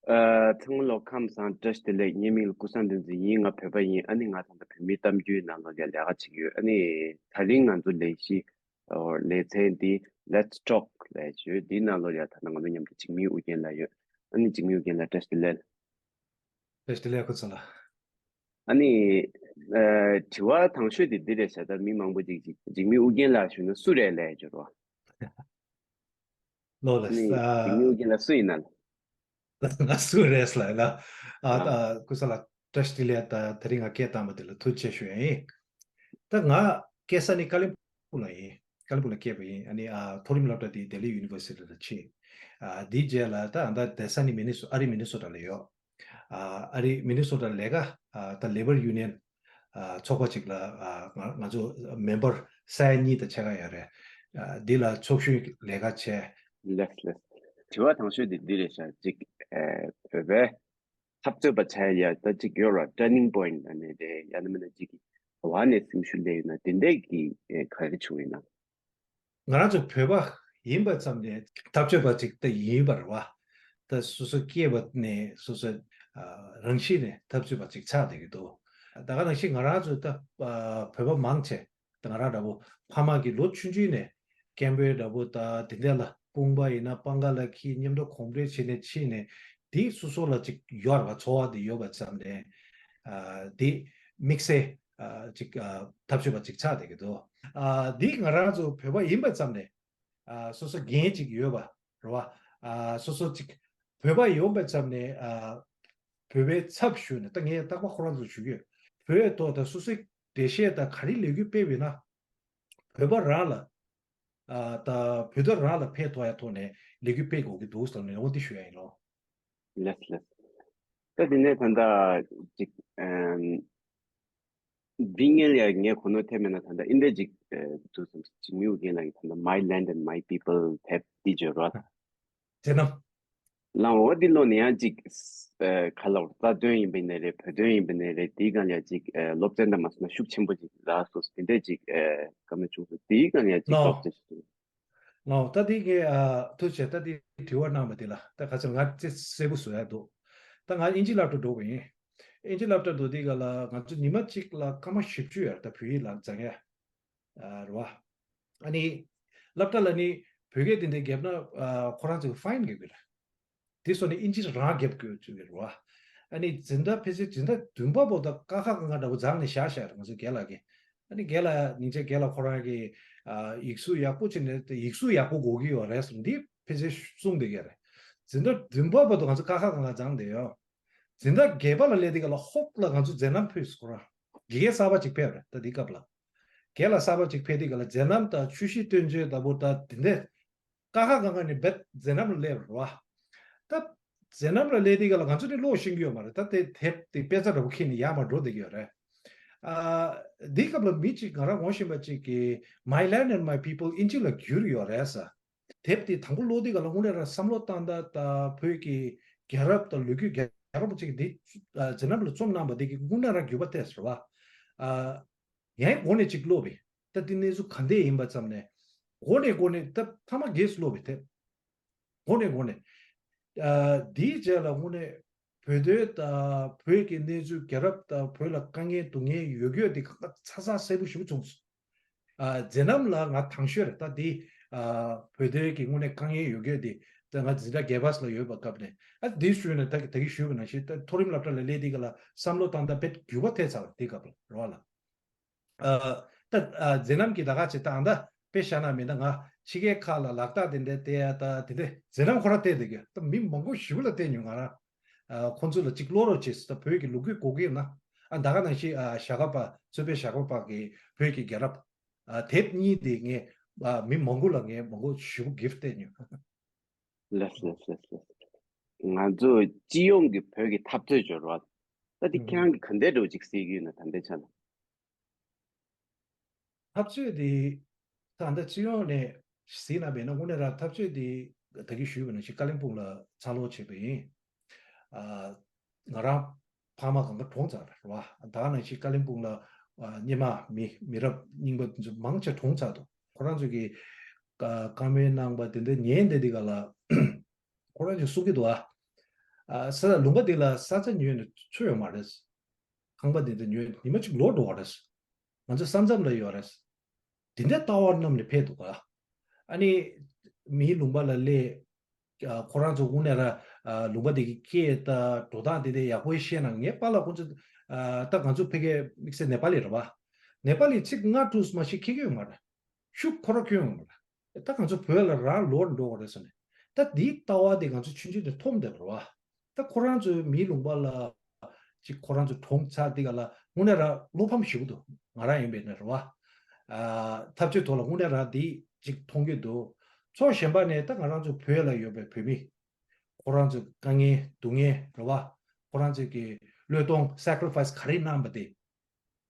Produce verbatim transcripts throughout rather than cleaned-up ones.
ཨ། ཚང་མ་ལོ་ཁམས་བཟང་། བཀྲ་ཤིས་བདེ་ལེགས། ངའི་མིང་ལ་ཀུན་བཟང་བསྟན་འཛིན་ཡིན། ང་བོད་པ་ཡིན། ཨ་ནི་ང་ད་ལྟ་བོད་མིའི་གཏམ་རྒྱུད་ནང་ལོགས་ལ་ལས་ཀ་བྱེད་ཀྱི་ཡོད། ཨ་ནི་ད་རིང་ང་ཚོ་ལས་གཞི་ཨོ་ལེ་ཚན་འདི་Let's Talk ལབ་ཡོད། འདིའི་ནང་ལོགས་ལ་ད་ལྟ་ང་ཚོ་མཉམ་དུ་འཇིགས་མེད་ཨུ་རྒྱན་ལགས་ཡོད། ཨ་ནི་འཇིགས་མེད་ཨུ་རྒྱན་ལགས་བཀྲ་ཤིས་བདེ་ལེགས། བཀྲ་ཤིས་བདེ་ལེགས། ཁོ་ཚོ་ལ། ཨ་ནི་ཨ་དྲི་བ་དང་ཤོས་དེ་འདི་རེད་ཤག་ད་མི་མང་པོ་ཅིག་ཅིག་འཇིགས་མེད་ཨུ་རྒྱན་ལགས་ཞུས་ན་སུ་རེད་ལབ་ཡོད་རོ། ལོ་ལ་ཨ་ནི་འཇིགས་མེད་ཨུ་རྒྱན་ལགས་སུ་ཡིན་ན། ང་སུ་རེད་ལབ་ན། ཨ་ཨ་ད་ཀུན་བཟང་ལགས་བཀྲ་ཤིས་བདེ་ལེགས། ད་དེ་རིང་ང་སྐད་བཏང་བ་དེ་ལ་ཐུགས་རྗེ་ཆེ་ཞུ་ཡ་ཡིན། ད་ང་སྐྱེས་ས་ནི་ཀ་ལིམ་པུང་ལ་ཡིན། ཀ་ལིམ་པུང་ལ་སྐྱེས་པ་ཡིན། ཨ་ནི་ཨ་མཐོ་རིམ་སློབ་གྲྭ་དེ་ལྡི་ལི་ཡུ་ནི་ཝར་སི་ཊི་ལ་ཕྱིན། ཨ་དེའི་རྗེས་ལ་ད་ཨ་ད་བསྡད་ས་ནི་མི་ནི་སོ་ཨ་རི་མི་ནི་སོ་ཊ་ལ་ཡོད། ཨ་ཨ་རི་མི་ནི་སོ་ཊ་ལས་ཀ་ཨ་ད་ལེ་བར་ཡུ་ནི་ཡན་ཨ་ཚོགས་པ་ཅིག་ལ་ཨ་ང་ང་ཚོ་མེམ་བར་ས་ཡ་གཉིས་དང་ཕྱེད་ཀ་ཡོད་རེད། ཨ་འདི་ལ་ཚོགས་ཞུགས་ལས་ཀ་བྱས། ལགས་ལགས། དྲི་བ་དང་ཤོས་དེ་འདི་རེད་ཤག་ཅིག་ཨ་བོད་པའི་འཐབ་རྩོད་པ་ཆགས་ཡ་ད་ཅིག་ཡོད་ར། turning point ཨ་ནི་རེད། ཡང་ན་མིན་ན་ཅིག་གི་བ་ནས་སེམས་ཤུགས་སླེབས་ཡོད་ན་དེ་འདྲས་ཀྱི་ཨེ་ག་རེ་བྱུང་ཡོད་ན། ང་རང་ཚོ་བོད་པ་ཡིན་པ་ཙམ་ནས་འཐབ་རྩོད་པ་ཅིག་ད་ཡིན་པ་རེད་བ། ད་སོ་སོ་སྐྱེས་པ་ནས་སོ་སོ་ཨ་རང་གཤིས་ནས་འཐབ་རྩོད་པ་ཅིག་ཆགས་བསྡད་ཀྱི་འདུག་ད་ག་ནང་བཞིན་ང་རང་ཚོ་ད་ཨ་བོད་པ་མང་ཆེ་ད་ང་རང་འདྲ་པོ་ཕ་མ་གི་ལོ་ཆུང་ཆུང་ནས་སྐད་འབོད་འདྲ་པོ་ད་དེ་འདྲ་ལ་དཔུང་པ་ཡིན་ན་པང་ཁ་ལ་འཁྱེར་མཉམ་དུ་གོམ་བགྲོད་བྱས་ནས་ཕྱིན་ནས་དེ་སོ་སོ་ལ་ཅིག་ཡོད་རེད་བ། ཚོར་བ་དེ་ཡོད་པ་ཙམ་ནས་ཨ་དེ་དམིགས་བསལ། ཨ་ཅིག་ཨ་འཐབ་རྩོད་པ་ཅིག་ཆགས་བསྡད་ཀྱི་འདུག་ཨ་འདི་ང་རང་ཚོ་བོད་པ་ཡིན་པ་ཙམ་ནས་ཨ་སོ་སོ་འགན་ཅིག་ཡོད་པ་རེད་བ། ཨ་སོ་སོ་ཅིག་བོད་པ་ཡོང་པ་ཙམ་ནས་ཨ་བོད་པའི་ཚབ་ཞུས་ནས་ད་ངས་རྟག་པར་ཁོ་རང་ཚོ་ཞུ་གི་ཡོད། བོད་ཐོག་ད་སོ་སོའི་འགྲེལ་བཤད་ད་ག་རེ་ལས་འགུལ་སྤེལ་བས་ན་བོད་པ་རང་ལ་ཨ་ད་བོད་དོན་རང་ལ་ཕན་ཐོགས་ཡ་ཐོག་ནས་ལས་འགུལ་སྤེལ་དགོས་ཀྱི་འདུག་ཟེར་ནས་འོ་འདི་ཞུ་ཡ་ཡིན་ལོ། ལགས་ལགས། ད་དེ་ནས་ད་ལྟ་ཅིག་ཨམ། འདི་སྔོན་ལ་ངས་གོ་ནོར་ཐེབས་མེད་ན་ད་ལྟ་ཨིན་དེ་ཅིག་ཨ་འདུག་བསམ། ཅིག་མིའུ་རྒན་ལགས་ཀྱིས་ད་ལྟ་My Land and My People དེབ་འདི་བརྗོད་རོགས། ཇེ་ནམ། ལའང་འོ་འདི་ཀློག་ནས་ཡང་ཅིག་ཨ་ག་ལ་རྩ་དོན་ཡིན་པ་ཡིན་ནའི་རེད། བོད་དོན་ཡིན་པ་ཡིན་ནའི་རེད། དེའི་སྒང་ལ་ཅིག་ཨ་སློབ་ཚན་དང་མ་སོང་ན་ཤུགས་ཆེན་པོ་ཅིག་རག་སོང་། དེ་འདྲས་ཅིག་ཨ་བཀའ་མོལ་བྱུང་སོང་། དེའི་སྒང་ལ་ཅིག་ལོ། ལྡོག་ཅེས་སོ། ལའང་ད་དེ་གའི་ཨ་ཐུགས་རྗེ་ཆེ། ད་དེ་དྲི་བ་གནང་བ་དེ་ལ་ད་ག་ཚོད་ང་ཚེ་གསལ་པོ་བཟོ་ཡ་འདུག་ད་ང་ཨིན་ཇི་སློབ་གྲྭ་འགྲོ་བ་ཡིན། ཨིན་ཇི་སློབ་གྲྭ་འགྲོ་དུས་ག་ལ་ང་ཚོ་ཉི་མ་གཅིག་ལ་སྐར་མ་བཞི་བཅུ་ཡར་ད་བོད་ཡིག་ལ་སྦྱང་ཡ་རེད་བ། ཨ་ནི་སློབ་གྲྭ་ལ་ནི་བོད་སྐད་དེ་འདྲ་བརྒྱབ་ན་ཨ་ཁོ་རང་ཚོས་ཕ་ཡིན་རྒྱག་གི་རེད། དེ་སོགས་ནི་ཨིན་ཇི་རང་རྒྱབ་དགོས་ཚུལ་གྱི་རེད་བ། ཨ་ནི་འཛིན་གྲྭ་ཕལ་ཆེར་འཛིན་གྲྭ་བདུན་པ་བར་དུ་ཀ་ཁ་ག་ང་འདྲ་པོ་སྦྱངས་ནས་བཞག་བཞག་རེད་ང་ཚོ་རྒན་ལགས་ཀྱིས། ཨ་ནི་རྒན་ལགས་སྙིང་རྗེ། རྒན་ལགས་ཁོ་རང་གིས་ཨ་ཡིག་གཟུགས་ཡག་པོ་བྱས་ནས་ཡིག་གཟུགས་ཡག་པོ་དགོས་ཀྱི་ཡོད་རེད་ཟེར་འདི་ཕལ་ཆེར་གསུངས་བསྡད་ཀྱི་རེད། འཛིན་གྲྭ་བདུན་པ་བར་དུ་ང་ཚོ་ཀ་ཁ་ག་ང་སྦྱངས་བསྡད་ཡོད། འཛིན་གྲྭ་བརྒྱད་པ་ལ་སླེབས་དུས་ག་ལ་ཧོབ་ལ་ང་ཚོ་མཛད་རྣམ་ཕུལ་སོང་ཁོ་རང་། དགེ་རྒན་གསར་པ་ཅིག་ཕེབས་རེད་ད་འདི་སྐབས་ལ། རྒན་ལགས་གསར་པ་ཅིག་ཕེབས་དུས་ག་ལ་མཛད་རྣམ་དང་ཆོས་གཞིས་སྟོན་བྱེད་ལྟ་བུ་ད་དེ་འདྲས། ཀ་ཁ་ག་ང་ནས་རྦད་མཛད་རྣམ་ལ་སླེབས་རེད་བ། ད་མཛད་རྣམ་ལ་སླེབས་དུས་ག་ལ་ང་ཚོ་ནི་ཀློག་ཤེས་ཀྱི་ཡོད་མ་རེད། ད་དེ་དེབ་དེ་དཔེ་ཆ་འདྲ་པོ་ཁྱེར་ནས་ཡར་མར་འགྲོ་བསྡད་ཀྱི་ཡོད་རེད། ཨ་འདི་སྐབས་ལ་མི་གཅིག་ང་རང་ངོ་ཤེས་པ་གཅིག་གིས་My Land and My People ཨིན་ཇི་ལ་བསྒྱུར་ཡོད་རེད་ཟེར། དེབ་དེ་དང་པོ་ཀློག་དུས་ག་ལ་དངོས་གནས་རང་བསམ་བློ་བཏང་སྟངས་དང་བོད་ཀྱི་རྒྱལ་རབས་དང་ལོ་རྒྱུས་རྒྱལ་རབས་པ་གཅིག་འདི་ཨ་མཛད་རྣམ་ལ་རྩོམ་གནང་བ་དེ་གིས་དངོས་གནས་རང་འགྱུར་བ་ཐེབས་ཟེར་བ། ཨ། ངས་འགོ་ནས་ཅིག་ཀློག་པས། ད་དེ་གནས་ཚུལ་ག་འདྲས་ཡིན་པ་ཙམ་ནས། འགོ་ནས་འགོ་ནས་ད་ཐ་མ་རྒྱས་སུ་ཀློག་པའི་དེབ། འགོ་ནས་འགོ་ནས། ཨ་དེའི་རྗེས་ལ་དངོས་གནས་བོད་དོན་དང་བོད་ཀྱི་གནས་ཚུལ་རྒྱལ་རབས་དང་བོད་ལ་དཀའ་ངལ་སྡུག་བསྔལ་ཡོད་རྒྱུ་དེ་ཁ་ཁ་ཚ་ཚ་གསལ་པོ་ཞེ་པོ་བྱུང་སོང་། ཨ་མཛད་རྣམ་ལ་ང་དང་ཤོས་རེད་ད་དེ། ཨ་བོད་དོན་གྱི་དངོས་གནས་དཀའ་ངལ་ཡོད་རྒྱུ་དེ་ད་ང་འཛིན་གྲྭ་བརྒྱད་པ་ལ་ཡོད་པ་སྐབས་ནས་ཨ་དེའི་ཤུལ་ནས་ད་ད་གིན་ཞུས་པ་ནང་བཞིན་ད་མཐོ་རིམ་སློབ་གྲྭ་ལ་སླེབས་དུས་ག་ལ་བསམ་བློ་བཏང་སྟངས་དཔེ་འགྱུར་བ་ཐེབས་ཚར་བ་དེ་སྐབས་ལ་རེད་བ་ལ། ཨ་ད་ཨ་མཛད་རྣམ་གྱི་ད་ག་ཅིག་ད་ཨ་ད་དཔེ་བཞག་ན་མིན་ད་ང་ཕྱི་རྒྱལ་ཁག་ལ་ལག་རྟགས་དེ་འདྲ་བལྟས་ཡ་ད་དེ་འདྲ་མཛད་རྣམ་ཁོ་རང་བལྟས་བསྡད་ཀྱི་ད་མི་མང་པོ་ཞེ་པོ་ལ་བལྟས་མྱོང་ང་རང་། ཨ་ཁོང་ཚོ་ལ་ཅིག་ཀློག་རོགས་བྱེད་ཟེར་ད་བོད་ཀྱི་ལོ་རྒྱུས་གོ་གི་ཡོད་ན་ཨ་ད་ག་ནང་བཞིན་ཨ་ཞྭ་སྒབ་པ་གཙོས་པའི་ཞྭ་སྒབ་པ་གི་བོད་ཀྱི་རྒྱལ་རབས་ཨ་དེབ་གཉིས་དེ་ངས་ཨ་མི་མང་པོ་ལ་ངས་མང་པོ་ཞེ་པོ་གིཕ་བལྟས་མྱོང་། ལགས་ལགས་ལགས་ལགས། ང་ཚོ་སྤྱི་ཡོངས་ཀྱི་བོད་ཀྱི་འཐབ་རྩོད་སྦྱོར་བ། ད་འདི་ཁྱེད་རང་གིས་ག་འདྲའི་འདྲ་བོ་ཅིག་གཟིགས་ཀྱི་ཡོད་ན་ད་ལྟའི་ཆ་ལ། འཐབ་རྩོད་འདི་ད་ལྟ་སྤྱི་ཡོངས་ནས་གཟིགས་ན་བས་ན་དངོས་གནས་རང་འཐབ་རྩོད་འདི་ད་གིན་ཞུས་པ་ནང་བཞིན་ཀ་ལིམ་པོང་ལ་འཚར་ལོངས་བྱས་པ་ཡིན། ཨ་ང་རང་ཕ་མ་གང་ག་གྲོངས་ཚར་རེད་བ། ད་ག་ནང་བཞིན་ཀ་ལིམ་པོང་ལ་ཨ་སྔོན་མ་མི་མི་རབས་རྙིང་པ་ཚོ་མང་ཆེ་གྲོངས་ཚར་འདུག་ཁོ་རང་ཚོ་གིས་བཀའ་བཀའ་མོལ་གནང་བ་དེ་འདྲ་ཉན་བསྡད་དུས་ག་ལ་ཁོ་རང་ཚོས་གསུང་གི་འདུག་ཨ། ཨ་ས་ལུང་པ་འདི་ལ་ས་ཆ་ཉོས་ནས་ཚོད་ཡོད་མ་རེད། ཁང་པ་འདི་འདྲ་ཉོས་ཉི་མ་གཅིག་ལོག་འགྲོ་བ་རེད། ང་ཚོ་ས་མཚམས་ལ་ཡོད་རེད། དེ་འདྲའི་ལྟ་བ་རྣམས་ནས་ཕེབས་འདུག་ག་ཨ་ནི་མིའི་ལུང་པ་ལ་སླེབས། ཨ་ཁོ་རང་ཚོ་དངོས་གནས་ར་ཨ་ལུང་པ་དེ་གི་སྐད་དང་འགྲོ་སྟངས་དེ་དེ་ཡག་པོ་ཤེས་ན། ངའི་པཱ་ལགས་ཁོང་ཚོ་ཨ་ད་ང་ཚོ་ཕ་གི་དམིགས་བསལ་ནེ་པ་ལི་རེད་བ། ནེ་པ་ལི་ཚིག་ལྔ་དྲུག་མ་ཤེས་མཁན་ཡོད་མ་རེད། ཤུགས་ཁོ་རང་ཁྱོན་ཡོང་མ་རེད། ད་ང་ཚོ་བོད་ལ་རང་ལོག་འགྲོ་དགོས་རེད་ཟེར་ནས། ད་འདིའི་ལྟ་བ་དེ་ང་ཚོ་ཆུང་ཆུང་དེ་མཐོང་བསྡད་པ་རེད་བ། ད་ཁོ་རང་ཚོའི་མིའི་ལུང་པ་ལ་ཅིག་ཁོ་རང་ཚོ་གྲོངས་ཚར་དེ་ག་ལ་དངོས་གནས་རང་བློ་ཕམ་ཞེ་པོ་འདུག་ང་རང་ཡིན་པས་ན་རེད་བ། ཨ་འཐབ་རྩོད་ཐོག་ལ་དངོས་གནས་རང་འདི་ཅིག་མཐོང་གི་འདུག་ཕྱོགས་གཞན་པ་ནས་ད་ང་རང་ཚོ་བོད་ལ་ཡོད་པའི་བོད་མི་ཁོ་རང་ཚོའི་དཀའ་ངལ་སྡུག་བསྔལ་རེད་བ། ཁོ་རང་ཚོའི་གི་བློས་གཏོང་སེ་ཀ་རི་ཕ་ཡི་སི་ག་རེ་གནང་པ་དེ།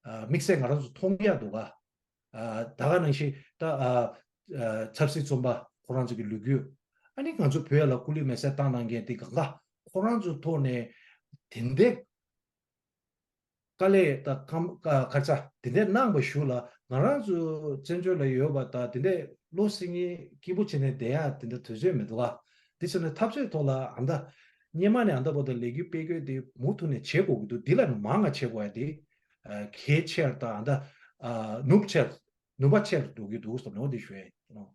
ཨ་དམིགས་བསལ་ང་རང་ཚོ་མཐོང་ཡག་འདུག་ག་ཨ་ད་ག་ནང་བཞིན་ད་ཨ་ཨ་ཆབ་སྲིད་བཙོན་པ་ཁོ་རང་ཚོ་གི་ལོ་རྒྱུས། ཨ་ནི་ང་ཚོ་བོད་ལ་སྐུ་ལུས་མེ་སྲེག་བཏང་གནང་མཁན་དེ་གང་ག་ཁོ་རང་ཚོའི་ཐོག་ནས་དེ་འདྲའི་དཀའ་ལས་དང་ཁམས་ཁ་ཚ་དེ་འདྲའི་གནང་བ་ཞུ་ལ། ང་རང་ཚོ་བཙན་བྱོལ་ལ་ཡོད་པ་དང་དེ་འདྲའི་བློ་སེང་གེ་སྐྱིད་པོ་བྱས་ནས་བསྡད་ཡག་དེ་འདྲ་དུས་ཚོད་མི་འདུག་ག་དེ་ཚོ་ནས་འཐབ་རྩོད་ཐོག་ལ་ཨ་མདའ་སྔོན་མ་ནས་ཨ་མདའ་བར་དུ་ལས་འགུལ་སྤེལ་དགོས་དེ་མུ་མཐུད་ནས་བྱེད་དགོས་ཀྱི་འདུག་འདི་ལ་མང་ང་བྱེད་དགོས་ཡ་དེ། གལ་ཆེར་དང་ད་ནུབ་ཆེར་ནུས་པ་ཆེར་འགྲོ་གི་འདུག་བསམ་ནས་འོ་འདི་ཞུ་ཡ་ཡིན།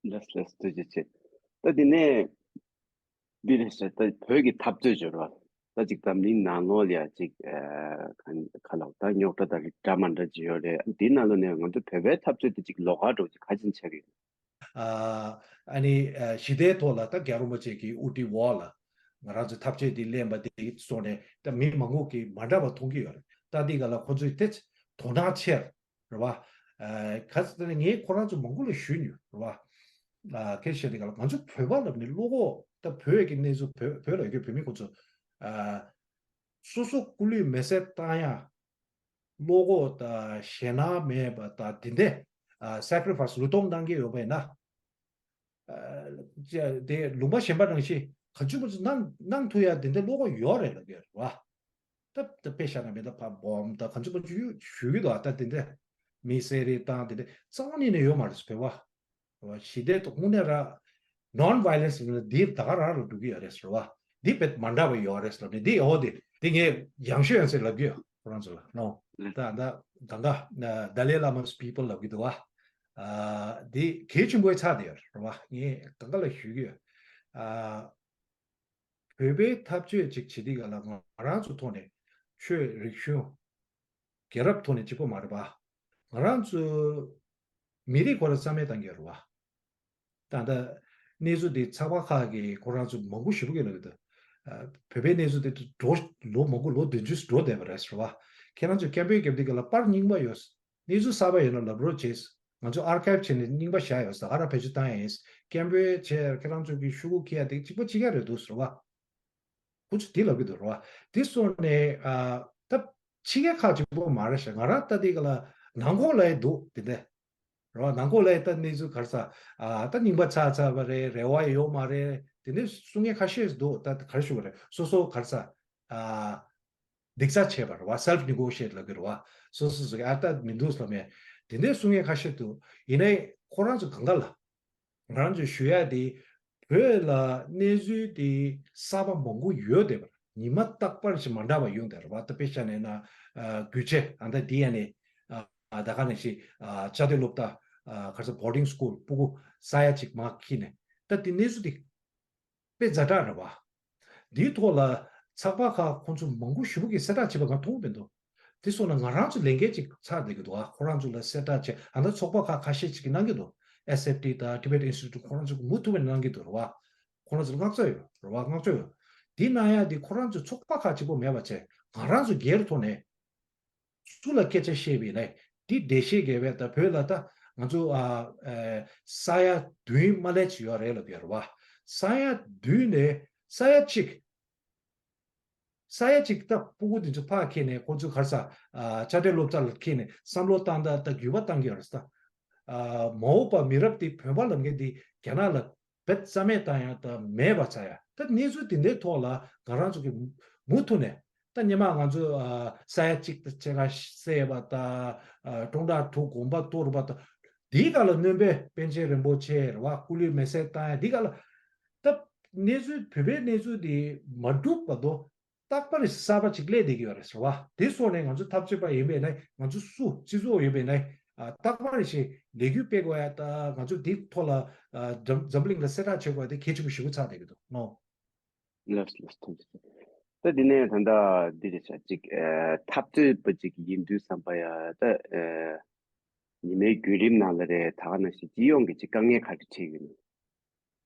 ལགས་ལགས་ཐུགས་རྗེ་ཆེ། ད་འདི་ནས་འདི་རེད་ཟེར། ད་བོད་ཀྱི་འཐབ་རྩོད་བརྗོད་རོགས། ད་ཅིག་འཛམ་གླིང་ནང་ལོགས་ལ་ཡ་ཅིག་ཁ་ལོག་ད་རྙོག་དྲ་དང་འདྲ་མ་འདྲ་ཅིག་ཡོད་རེད། འདི་ནང་ལོགས་ནས་ང་ཚོ་བོད་པའི་འཐབ་རྩོད་དེ་ཅིག་ལོགས་ཀ་འགྲོ་ཅིག་ག་ཅིག་ཆགས་ཀྱི་ཡོད། ཨ་ནི་ཞི་བདེའི་ཐོག་ལ་ད་རྒྱལ་བ་རིན་པོ་ཆེ་གི་དབུ་ཁྲིད་འོག་ལ་ང་རང་ཚོའི་འཐབ་རྩོད་འདི་གླེང་བ་དེ་སོང་ནས་ད་མི་མང་པོ་གིས་མ་འདྲ་བ་མཐོང་གི་ཡོད་རེད། ད་འདི་ག་ལ་ཁོ་ཚོས་དེ་དོ་སྣང་ཆེར་རེད་བ། ག་ཚོད་ནས་ངས་ཁོ་རང་ཚོ་མང་པོ་ལ་ཞུས་མྱོང་རེད་བ། ཁྱེད་བཤད་འདི་ག་ལ་ང་ཚོ་བོད་པ་ལབ་ནས་བློ་ཁོག་ད་བོད་ཀྱི་གནས་ཚུལ་བོད་བོད་ལ་ཡོད་རྒྱུ་བོད་མི་ཁོ་ཚོ་སོ་སོ་སྐུ་ལུས་མེ་སྲེག་བཏང་ཡ། བློ་ཁོག་དང་ཞེད་སྣང་མེད་པ་དང་དེ་འདྲས་ཨ་སེ་ཀ་རི་ཕ་ཡི་སི་ལུས་སྟོང་བཏང་གི་ཡོད་པ་ཡིན་ན། ཨ་ཅེ་དེ་ལུང་པ་གཞན་པ་ནང་བཞིན་ག་ཚོད་ག་ཚོད་གནང་གནང་ཐུབ་ཡ་དེ་འདྲས་བློ་ཁོག་ཡོད་རེད་ལབ་ཀྱི་ཡོད་རེད་བ། ད་ད་དཔེ་བཞག་ན་མེ་མདའ་ཕར་སྦོམ་དང་ག་ཚོད་ག་ཚོད་ཞུ་ཞུ་གི་འདུག་ཨ་ད་དེ་འདྲས་མི་བསད་རེས་བཏང་དེ་འདྲས་རྩ་བ་ཉིད་ནས་ཡོད་མ་རེད་བོད་པ། ཞི་བདེ་དང་དངོས་གནས་ར་ནོན་ཝའི་ལེན་སི་ལ་འདི་ད་ག་རང་ལ་འགྲོ་གི་ཡོད་རེད་ཟེར་བ། འདི་དཔེ་མ་འདྲ་བ་ཡོད་རེད་ཟེར་བ་ནི་འདི་འོ་འདི་འདི་ངས་ཡང་ཤོས་ཡང་སེ་ལབ་གི་ཡོད་ཁོ་རང་ཚོ་ལ་ནོ། ད་ད་གང་ག་Dalai Lama's people ལབ་གི་འདུག་བ། འདི་གལ་ཆེན་པོའི་ཆ་དེ་ཡོད་རེད་བ། ངས་གང་ག་ལ་ཞུ་གི་ཡོད། བོད་པའི་འཐབ་རྩོད་ཅིག་བྱེད་དུས་ག་ལ་ང་རང་ཚོ་ཐོག་ནས་ཆོས་རིག་གཞུང་རྒྱལ་རབས་ཐོག་ནས་གཅིག་པོ་མ་རེད་པ། ང་རང་ཚོ་མི་རིགས་ཁོ་རང་རྩ་མེད་བཏང་གི་རེད་པ། ད་ལྟ་གནས་ཚུལ་འདི་ཚགས་པར་ཁག་གིས་ཁོ་རང་ཚོ་མང་པོ་ཞེ་པོ་གིས་ལབ་ཀྱི་འདུག་བོད་པའི་གནས་ཚུལ་འདི་འགྲོ་ལོ་མང་པོ་ལོ་བདུན་ཅུ་འགྲོ་བསྡད་པ་རེད་ཟེར་བ། ཁྱེད་རང་ཚོ་སྐད་འབོད་རྒྱབ་དུས་ག་ལ་པར་རྙིང་པ་ཡོད། གནས་ཚུལ་གསར་པ་ཡོད་ན་ལབ་རོགས་བྱེད། ང་ཚོ་ཨར་ཁའིབ་བྱས་ནས་རྙིང་པ་བཞག་ཡོད་ས་ཨ་ར་བེད་སྤྱོད་བཏང་ཡ་ཡིན། སྐད་འབོད་བྱས་ཁྱེད་རང་ཚོ་གི་ཤོག་གུ་འཁྱེར་ཡ་དེ་གཅིག་པ་གཅིག་རྐྱང་རེད་འདུག་ཟེར་བ། ཁོ་ཚོ་དེ་ལབ་ཀྱི་འདུག་རེད་བ། དེ་སོང་ནས་ཨ་ད་ཕྱི་རྒྱལ་ཁག་གཅིག་པོ་མ་རེད་ཤག་ང་རང་ལྟ་དེ་ག་ལ་ནང་ཁོག་ལ་ཡི་འདུག་དེ་འདྲ་རེད་བ། ནང་ཁོག་ལ་ཡི་ད་གནས་ཚུལ་ག་རེ་ཟ་ཨ་ད་རྙིང་པ་ཆགས་ཚར་བ་རེད། རེ་བ་ཡོད་མ་རེད། དེ་འདྲ་གསུང་མཁན་ཁ་ཤས་འདུག་ད་ག་རེ་ཞུ་བ་རེད། སོ་སོ་ག་རེ་ཟ་ཨ་སྡིག་རྩ་ཆེ་བ་རེད་བ། self negotiate ལབ་ཀྱི་རེད་བ། སོ་སོ་སོ་གི་ཨ་ད་མི་འདུག་ལབ་མེད། དེ་འདྲའི་གསུང་མཁན་ཁ་ཤས་འདུག་ཡིན་ནའི་ཁོ་རང་ཚོ་གང་ག་ལ་ང་རང་ཚོས་ཞུ་ཡ་དེ་བོད་ལ་གནས་ཚུལ་དེ་གསར་པ་མང་པོ་ཡོད་བསྡད་པ་རེད། ཉི་མ་རྟག་པར་ཞིག་མ་འདྲ་བ་ཡོང་བསྡད་རེད་བ། ད་དཔེ་བཞག་ནས་ན་ཨ་རྒྱུ་ཆ་ཨ་ད་འདི་ཡ་ནས་ཨ་ད་ག་ནས་ཤི་ཨ་བཅའ་སྡོད་སློབ་གྲྭ་ཨ་ག་ས་boarding school སྤུ་གུ་ས་ཡ་གཅིག་མ་ཁྱི་ནས་ད་དེ་གནས་ཚུལ་དེ་དཔེ་ཛ་དྲག་རེད་བ། འདིའི་ཐོག་ལ་ཚགས་པར་ཁག་ཁོང་ཚོ་མང་པོ་ཞེ་པོ་གིས་གསལ་བསྒྲགས་བྱས་པ་ང་མཐོང་གི་མི་འདུག་དེ་སོང་ན་ང་རང་ཚོ་ལས་འགན་ཅིག་ཚར་བསྡད་ཀྱི་འདུག་ཨ་ཁོ་རང་ཚོ་ལ་གསལ་བསྒྲགས་བྱས་ཨ་ད་ཚོགས་པ་ཁག་ཁ་ཤས་ཅིག་གིས་གནང་གི་འདུག་ཨེས་ཨེཕ་ཊི་དང་Tibet Institute ཁོ་རང་ཚོ་གིས་མུ་མཐུད་པའི་གནང་གི་འདུག་རེད་བ། ཁོ་རང་ཚོ་ལ་བསྔགས་བརྗོད་ཡོད་རེད་བ། བསྔགས་བརྗོད་ཡོད། འདི་གནང་ཡ་འདི་ཁོ་རང་ཚོ་ཚོགས་པ་ཁག་གཅིག་པོ་མེད་པ་བྱས་ང་རང་ཚོ་སྒེར་ཐོག་ནས་སུ་ལ་སྐད་ཆ་བཤད་པ་ཡིན་ན་འདི་བདེ་གཤེགས་དགེ་བས་ད་བོད་ལ་ད་ང་ཚོ་ཨ་ཨེ་ས་ཡ་བདུན་མ་ལས་ཅིག་ཡོད་རེད་ལབ་ཡོད་རེད་བ། ས་ཡ་བདུན་ནས་ས་ཡ་གཅིག་ས་ཡ་གཅིག་ད་སྤུ་གུ་འདི་ཚོ་ཕར་ཁྱེར་ནས་ཁོ་ཚོ་ག་རེ་ཟ་ཨ་བཅའ་སྡོད་སློབ་གྲྭ་ལ་ཁྱེར་ནས་བསམ་བློ་བཏང་ད་ད་འགྱུར་བ་བཏང་གི་ཡོད་རེད་ད། ཨ་མ་འོངས་པ་མི་རབས་འདི་བོད་པ་ལབ་མཁན་འདི་རྒྱ་ནག་ལ་བེད་རྩ་མེད་བཏང་ཡ་ད་མེད་པ་ཚ་ཡ་ད་གནས་ཚུལ་འདི་འདྲའི་ཐོག་ལ་ང་རང་ཚོ་གི་མུ་མཐུད་ནས་ད་སྔོན་མ་ང་ཚོ་ཨ་ས་ཡ་གཅིག་ད་ཕྱེད་ཀ་བསད་པ་ད་ཨ་སྟོང་ཕྲག་དྲུག་དགོན་པ་གཏོར་བ་ད་འདི་ག་ལ་སྣོན་པའི་པཎ་ཆེན་རིན་པོ་ཆེ་རེད་བ། སྐུ་ལུས་མེ་སྲེག་བཏང་ཡ་འདི་ག་ལ་ད། གནས་ཚུལ་བོད་པའི་གནས་ཚུལ་དེ་མ་འགྲུབ་བར་དུ་རྟག་པར་གསར་པ་ཅིག་སླེབས་བསྡད་ཀྱི་ཡོད་རེད་ཟེར་བ། དེ་སོགས་ནས་ང་ཚོ་འཐབ་རྩོད་པ་ཡིན་པས་ན། ང་ཚོ་སུ་སྤྱི་ཚོགས་ཡིན་པས་ན། ཨ། རྟག་པར་ཞིག་ལས་འགུལ་སྤེལ་དགོས་ཡ། ད་ང་ཚོ་དེའི་ཐོག་ལ། ཨ། འཛམ་འཛམ་བུ་གླིང་ལ་གསལ་བསྒྲགས་བྱེད་དགོས་ཡ་དེ་གལ་ཆེན་པོ་ཞེ་པོ་ཆགས་བསྡད་ཀྱི་འདུག་ནོ། ལགས་ལགས། ཐུགས་རྗེ་ཆེ། ད་འདི་ནས་ད་ལྟ་འདི་རེད་ཤག་ཅིག་ཨ། འཐབ་རྩོད་པ་ཅིག་ཡིན་དུས་ཙམ་པ་ཡ། ད་ཨ། ཉི་མའི་བརྒྱུད་རིམ་ནང་ལ་རེད། ད་ག་ནང་བཞིན་སྤྱི་ཡོངས་ཀྱི་ཅིག་དཀའ་ངལ་ག་རེ་འཕྲད་ཡོད་ན།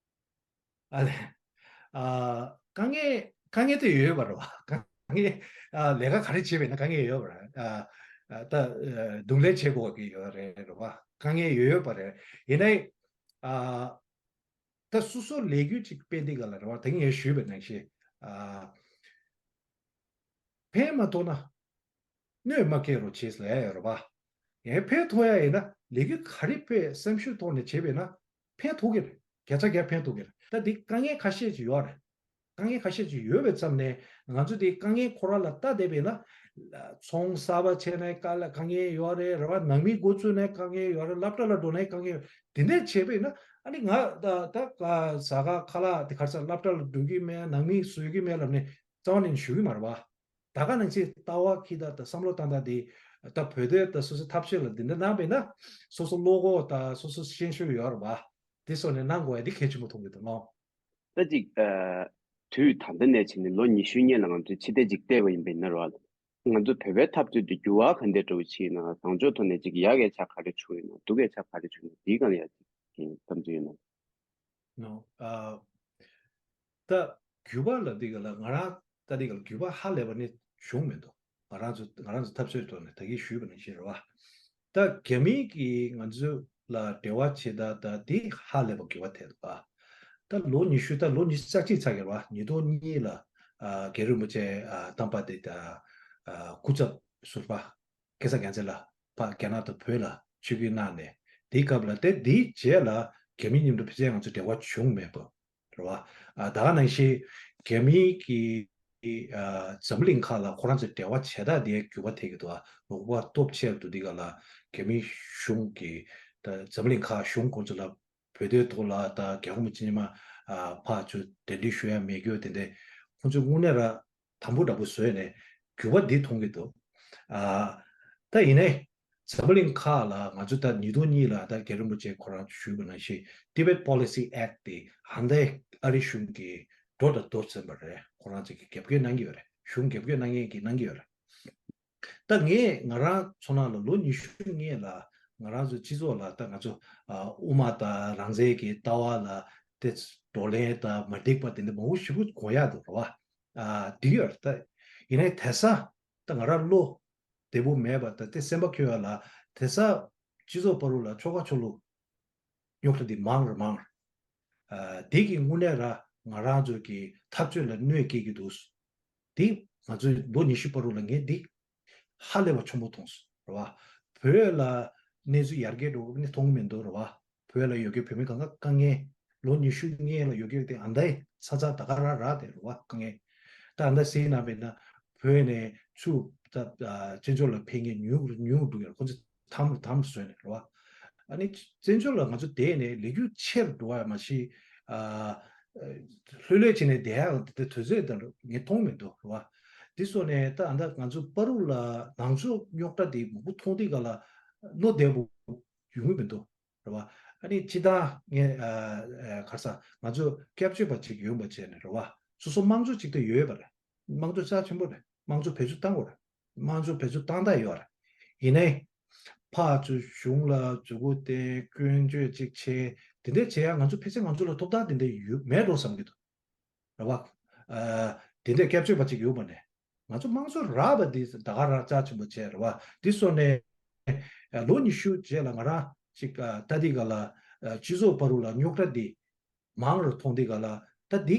ཨ་ལེ། ཨ། དཀའ་ངལ་དཀའ་ངལ་དེ་ཡོད་པ་རེད་བ། དཀའ་ངལ། ཨ། ལས་ཀ་ག་རེ་བྱས་པས་ན་དཀའ་ངལ་ཡོད་པ་རེད། ཨ། ཨ། ད་ཨ། རྡུང་ལེན་བྱེད་དགོས་ཀྱི་ཡོད་རེད་རེད་བ། དཀའ་ངལ་ཡོད་ཡོད་པ་རེད། ཡིན་ནའི། ཨ། ད་སོ་སོ་ལས་འགུལ་ཅིག་སྤེལ་དུས་ག་ལ་རེད་བ། ད་ངས་ཞུས་པ་ནང་བཞིན། ཨ། ཕན་མ་ཐོགས་ན་གནོད་མ་སྐྱེལ་རོགས་བྱེད་ཟེར་ཡ་ཡོད་རེད་བ། ཡང་ཕན་ཐོགས་ཡ་ཡིན་ན་ལས་འགུལ་ག་རེ་དཔེ་བསམ་ཤུགས་ཐོག་ནས་བྱས་པས་ན་ཕན་ཐོགས་ཀྱི་རེད། བརྒྱ་ཆ་བརྒྱ་ཕན་ཐོགས་ཀྱི་རེད། ད་འདི་དཀའ་ངལ་ཁ་ཤས་ཅིག་ཡོད་རེད། དཀའ་ངལ་ཁ་ཤས་ཅིག་ཡོད་པའི་མཚམས་ནས་ང་ཚོ་དེ་དཀའ་ངལ་ཁོ་རང་ལ་ལྟ་བསྡད་པས་ན། ཚོང་གསར་པ་བྱས་ནས་དཀའ་ལ་དཀའ་ངལ་ཡོད་རེད་རེད་བ། ནང་མི་འགོ་བཙུགས་ནས་དཀའ་ངལ་ཡོད་རེད། སློབ་གྲྭ་ལ་འགྲོ་ནས་དཀའ་ངལ་ཡོད། དེ་འདྲ་བྱས་པས་ན་ཨ་ནི་ང་ད་ད་ག་ཟ་ག་ཁ་ལག་དེ་ག་རེ་ཟ། སློབ་གྲྭ་ལ་འགྲོ་གི་མེད། ནང་མི་བཟོད་ཀྱི་མེད་ལབ་ནས་རྩ་བ་ནས་ཞུ་གི་མ་རེད་བ། ད་ག་ནང་བཞིན་ལྟ་བ་ཁྱེར་སྟངས་དང་བསམ་བློ་བཏང་སྟངས་དེ། ད་བོད་དོན་དང་སོ་སོའི་ཐབས་ཤེས་ལ་འདི་འདྲ་གནང་བས་ན་སོ་སོ་བློ་ཁོག་དང་སོ་སོ་ཤན་ཤུགས་ཡོད་རེད་བ། དེ་སོགས་ནས་གནང་དགོས་ཡ་དེ་གལ་ཆེན་པོ་མཐོང་གི་འདུག་ལོ། ད་ཅིག་ཨ། དུས་ད་ལྟ་ནས་བྱས་ནས་ལོ་ཉི་ཤུ་སྔོན་ལ་ང་ཚོས་ཕྱི་བལྟས་ཅིག་བལྟས་པ་ཡིན་པས་ན་རེད་བ། ང་ཚོ་བོད་པའི་འཐབ་རྩོད་དེ་འགྱུར་བ་ག་འདྲ་འགྲོ་བཞིན་ཡོད་ན། བཟང་ཕྱོགས་ཐོག་ནས་ཅིག་ཡག་གི་ཆ་ག་རེ་བྱུང་ཡོད་ན། སྡུག་གི་ཆ་ག་རེ་བྱུང་ཡོད་ན། དེའི་སྒང་ལ་ཡ་ཅིག་བསམ་ཚུལ་ཡོད་ན། ནོ། ཨ། ད་འགྱུར་བ་ལབ་དུས་ག་ལ་ང་རང་ལྟ་དུས་ག་ལ་འགྱུར་བ་ཧ་ལས་པ་ནི་བྱུང་མི་འདུག་ང་རང་ཚོ་ང་རང་ཚོ་འཐབ་རྩོད་ཐོག་ནས་ད་གིན་ཞུས་པ་ནང་བཞིན་རེད་བ། ད་རྒྱ་མི་གིས་ང་ཚོ་ལ་འབྲེལ་བ་བྱེད་སྟངས་ད་དེ་ཧ་ལས་པ་འགྱུར་བ་ཐེབས་འདུག་ཨ། ད་ལོ་ཉི་ཤུ། ད་ལོ་ཉི་ཤུ་རྩ་གཅིག་ཚར་གི་རེད་བ། ཉིས་སྟོང་གཉིས་ལ། ཨ། རྒྱལ་བ་རིན་པོ་ཆེ། ཨ། དམ་པ་དེ་ད། ཨ། སྐུ་ཚབ་ཟུར་པ་སྐལ་བཟང་རྒྱལ་མཚན་ལགས་ཕར་རྒྱ་ནག་དང་བོད་ལ་ཆིབས་བསྒྱུར་གནང་ནས། དེའི་སྐབས་ལ་དེ། དེའི་རྗེས་ལ་རྒྱ་མི་མཉམ་དུ་ཕལ་ཆེར་ང་ཚོ་འབྲེལ་བ་བྱུང་མེད་པ་རེད་བ། ཨ། ད་ག་ནང་བཞིན་རྒྱ་མི་གིས། ཨ། འཛམ་བུ་གླིང་ཁག་ལ་ཁོ་རང་ཚོའི་འབྲེལ་བ་བྱེད་སྟངས་དེ་འགྱུར་བ་ཐེབས་ཀྱི་འདུག་ཨ། ལོག་པ་སྟོབས་ཆེར་འགྲོ་དུས་ག་ལ་རྒྱ་མི་གཞུང་གིས་ད་འཛམ་བུ་གླིང་ཁག་གཞུང་ཁོང་ཚོ་ལ་བོད་དོན་ཐོག་ལ་ད་རྒྱལ་ཁབ་མི་ཆེན་མ། ཨ། ཕར་ཚུར་གདན་འདྲེན་ཞུ་ཡ་མེད་རྒྱུ་དེ་འདྲ་ཁོང་ཚོས་དངོས་གནས་ར་དམ་པོ་འདྲ་པོ་བཟོས་ནས་འགྱུར་བ་འདི་མཐོང་གི་འདུག་ཨ། ད་ཡིན་ནའི་འཛམ་བུ་གླིང་ཁག་ལ་ང་ཚོ་ད་ཉིས་སྟོང་གཉིས་ལ་ད་རྒྱལ་བ་རིན་པོ་ཆེ་ཁོ་རང་ཞུས་པ་ནང་བཞིན་Tibet Policy Act དེ་ཧན་ཏེ་ཨ་རི་གཞུང་གིས་འགྲོ་དང་འགྲོ་ཟིན་པ་རེད། ཁོ་རང་ཚོ་གིས་རྒྱབ་སྐྱོར་གནང་གི་ཡོད་རེད། གཞུང་རྒྱབ་སྐྱོར་གནང་མཁན་གྱིས་གནང་གི་ཡོད་རེད། ད་ངས་ང་རང་ཚོ་ནང་ལ་ལོ་ཉི་ཤུ་སྔོན་ལ་ང་རང་ཚོ་སྤྱི་ཚོགས་ལ་ད་ང་ཚོ། ཨ། དབུ་མ་དང་རང་བཙན་གྱི་ལྟ་བ་ལ་དེ་བགྲོ་གླེང་དང་མ་འགྲིག་པ་དེ་འདྲ་མང་པོ་ཞེ་པོ་གོ་ཡག་འདུག་རེད་བ། ཨ། འགྲིག་ཡོད་རེད། ད་ཡིན་ནའི་དེང་སང་ད་ང་རང་བློ་བདེ་པོ་མེད་པ་དང་དེ་སེམས་པ་འཁོལ་བ་ལ། དེང་སང་སྤྱི་ཚོགས་བར་དུ་ལ་ཕྱོགས་ཁག་ཕྱོགས་ལུགས་རྙོག་དྲ་འདི་མང་རུ་མང་རུ། ཨ། དེ་གི་དངོས་གནས་ར་ང་རང་ཚོ་གི་འཐབ་རྩོད་ལ་གནོད་སྐྱེལ་གྱི་འདུག་འདི་ང་ཚོའི་ལོ་ཉི་ཤུ་བར་དུ་ལ་ངས་འདི་ཧ་ལས་པ་ཆེན་པོ་མཐོང་སོང་རེད་བ། བོད་ལ་གནས་ཚུལ་ཡར་རྒྱས་འགྲོ་གི་ནི་མཐོང་མི་འདུག་རེད་བ། བོད་ལ་ཡོད་མཁན་བོད་མི་གང་ག་དཀའ་ངལ། ལོ་ཉི་ཤུ་སྔོན་ལ་ཡོད་མཁན་དེ་ཨ་མདའི་ཚ་ཚ་ད་ག་ར་རག་དེ་རེད་བ། དཀའ་ངལ། ད་ཨ་མདའ་ཟེར་ན་བས་ན་བོད་ནས་ཚུར་ད་བཙན་བྱོལ་ལ་ཕེབས་མཁན་ཉུང་རུ་ཉུང་རུ་འགྲོ་གི་རེད། ཁོ་ཚོ་དམ་རུ་དམ་རུ་བཟོས་ནས་རེད་བ། ཨ་ནི་བཙན་བྱོལ་ལ་ང་ཚོ་བསྡད་ནས་ལས་འགུལ་ཆེ་རུ་འགྲོ་བ་མ་གཞི། ཨ། ལྷོད་ལྷོད་བྱས་ནས་བསྡད་ཡག་དེ་དུས་ཚོད་དང་ངས་མཐོང་མི་འདུག་རེད་བ། དེ་སོགས་ནས་ད་ཨ་མདའ་ང་ཚོ་བར་དུ་ལ་ནང་ཆོས་རྙོག་དྲ་དེ་མང་པོ་མཐོང་དུས་ག་ལ་བློ་བདེ་པོ་ཡོང་གི་མི་འདུག་རེད་བ། ཨ་ནི་སྤྱིར་བཏང་ངས། ཨ། ཨ། ག་རེ་ཟ། ང་ཚོ་སྐྱབས་བཅོལ་བ་ཅིག་ཡོང་བ་བྱས་ནས་རེད་བ། སོ་སོ་དམངས་གཙོ་ཅིག་ཏུ་ཡོད་པ་རེད། དམངས་གཙོ་རྩ་ཆེན་པོ་རེད། དམངས་གཙོ་བེད་སྤྱོད་བཏང་དགོས་རེད། དམངས་གཙོ་བེད་སྤྱོད་བཏང་ཐག་ཡོད་རེད། ཡིན་ནའི་ཕར་ཚུར་གཞུང་ལ་མཛུབ་གུ་བསྟན། སྐྱོན་བརྗོད་ཅིག་བྱས། དེ་འདྲ་བྱེད་ཡ་ང་ཚོ་ཕལ་ཆེར་ང་ཚོ་ལ་ཐོབ་ཐང་དེ་འདྲ་ཡོད་མེད་འགྲོ་བསམ་གྱི་འདུག་རེད་བ། ཨ། དེ་འདྲ་སྐྱབས་བཅོལ་བ་ཅིག་ཡོད་པ་ནས་ང་ཚོ་དམངས་གཙོ་རག་པ་འདི་ད་ག་རང་རྩ་ཆེན་པོ་བྱས་རེད་བ། འདི་སོགས་ནས་ལོ་ཉི་ཤུ་རྗེས་ལ་ང་རང་ཅིག་ཨ། ལྟ་དུས་ག་ལ། ཨ། སྤྱི་ཚོགས་བར་དུ་ལ་རྙོག་དྲ་འདི་མང་རུ་མཐོང་དུས་ག་ལ། ད་འདི་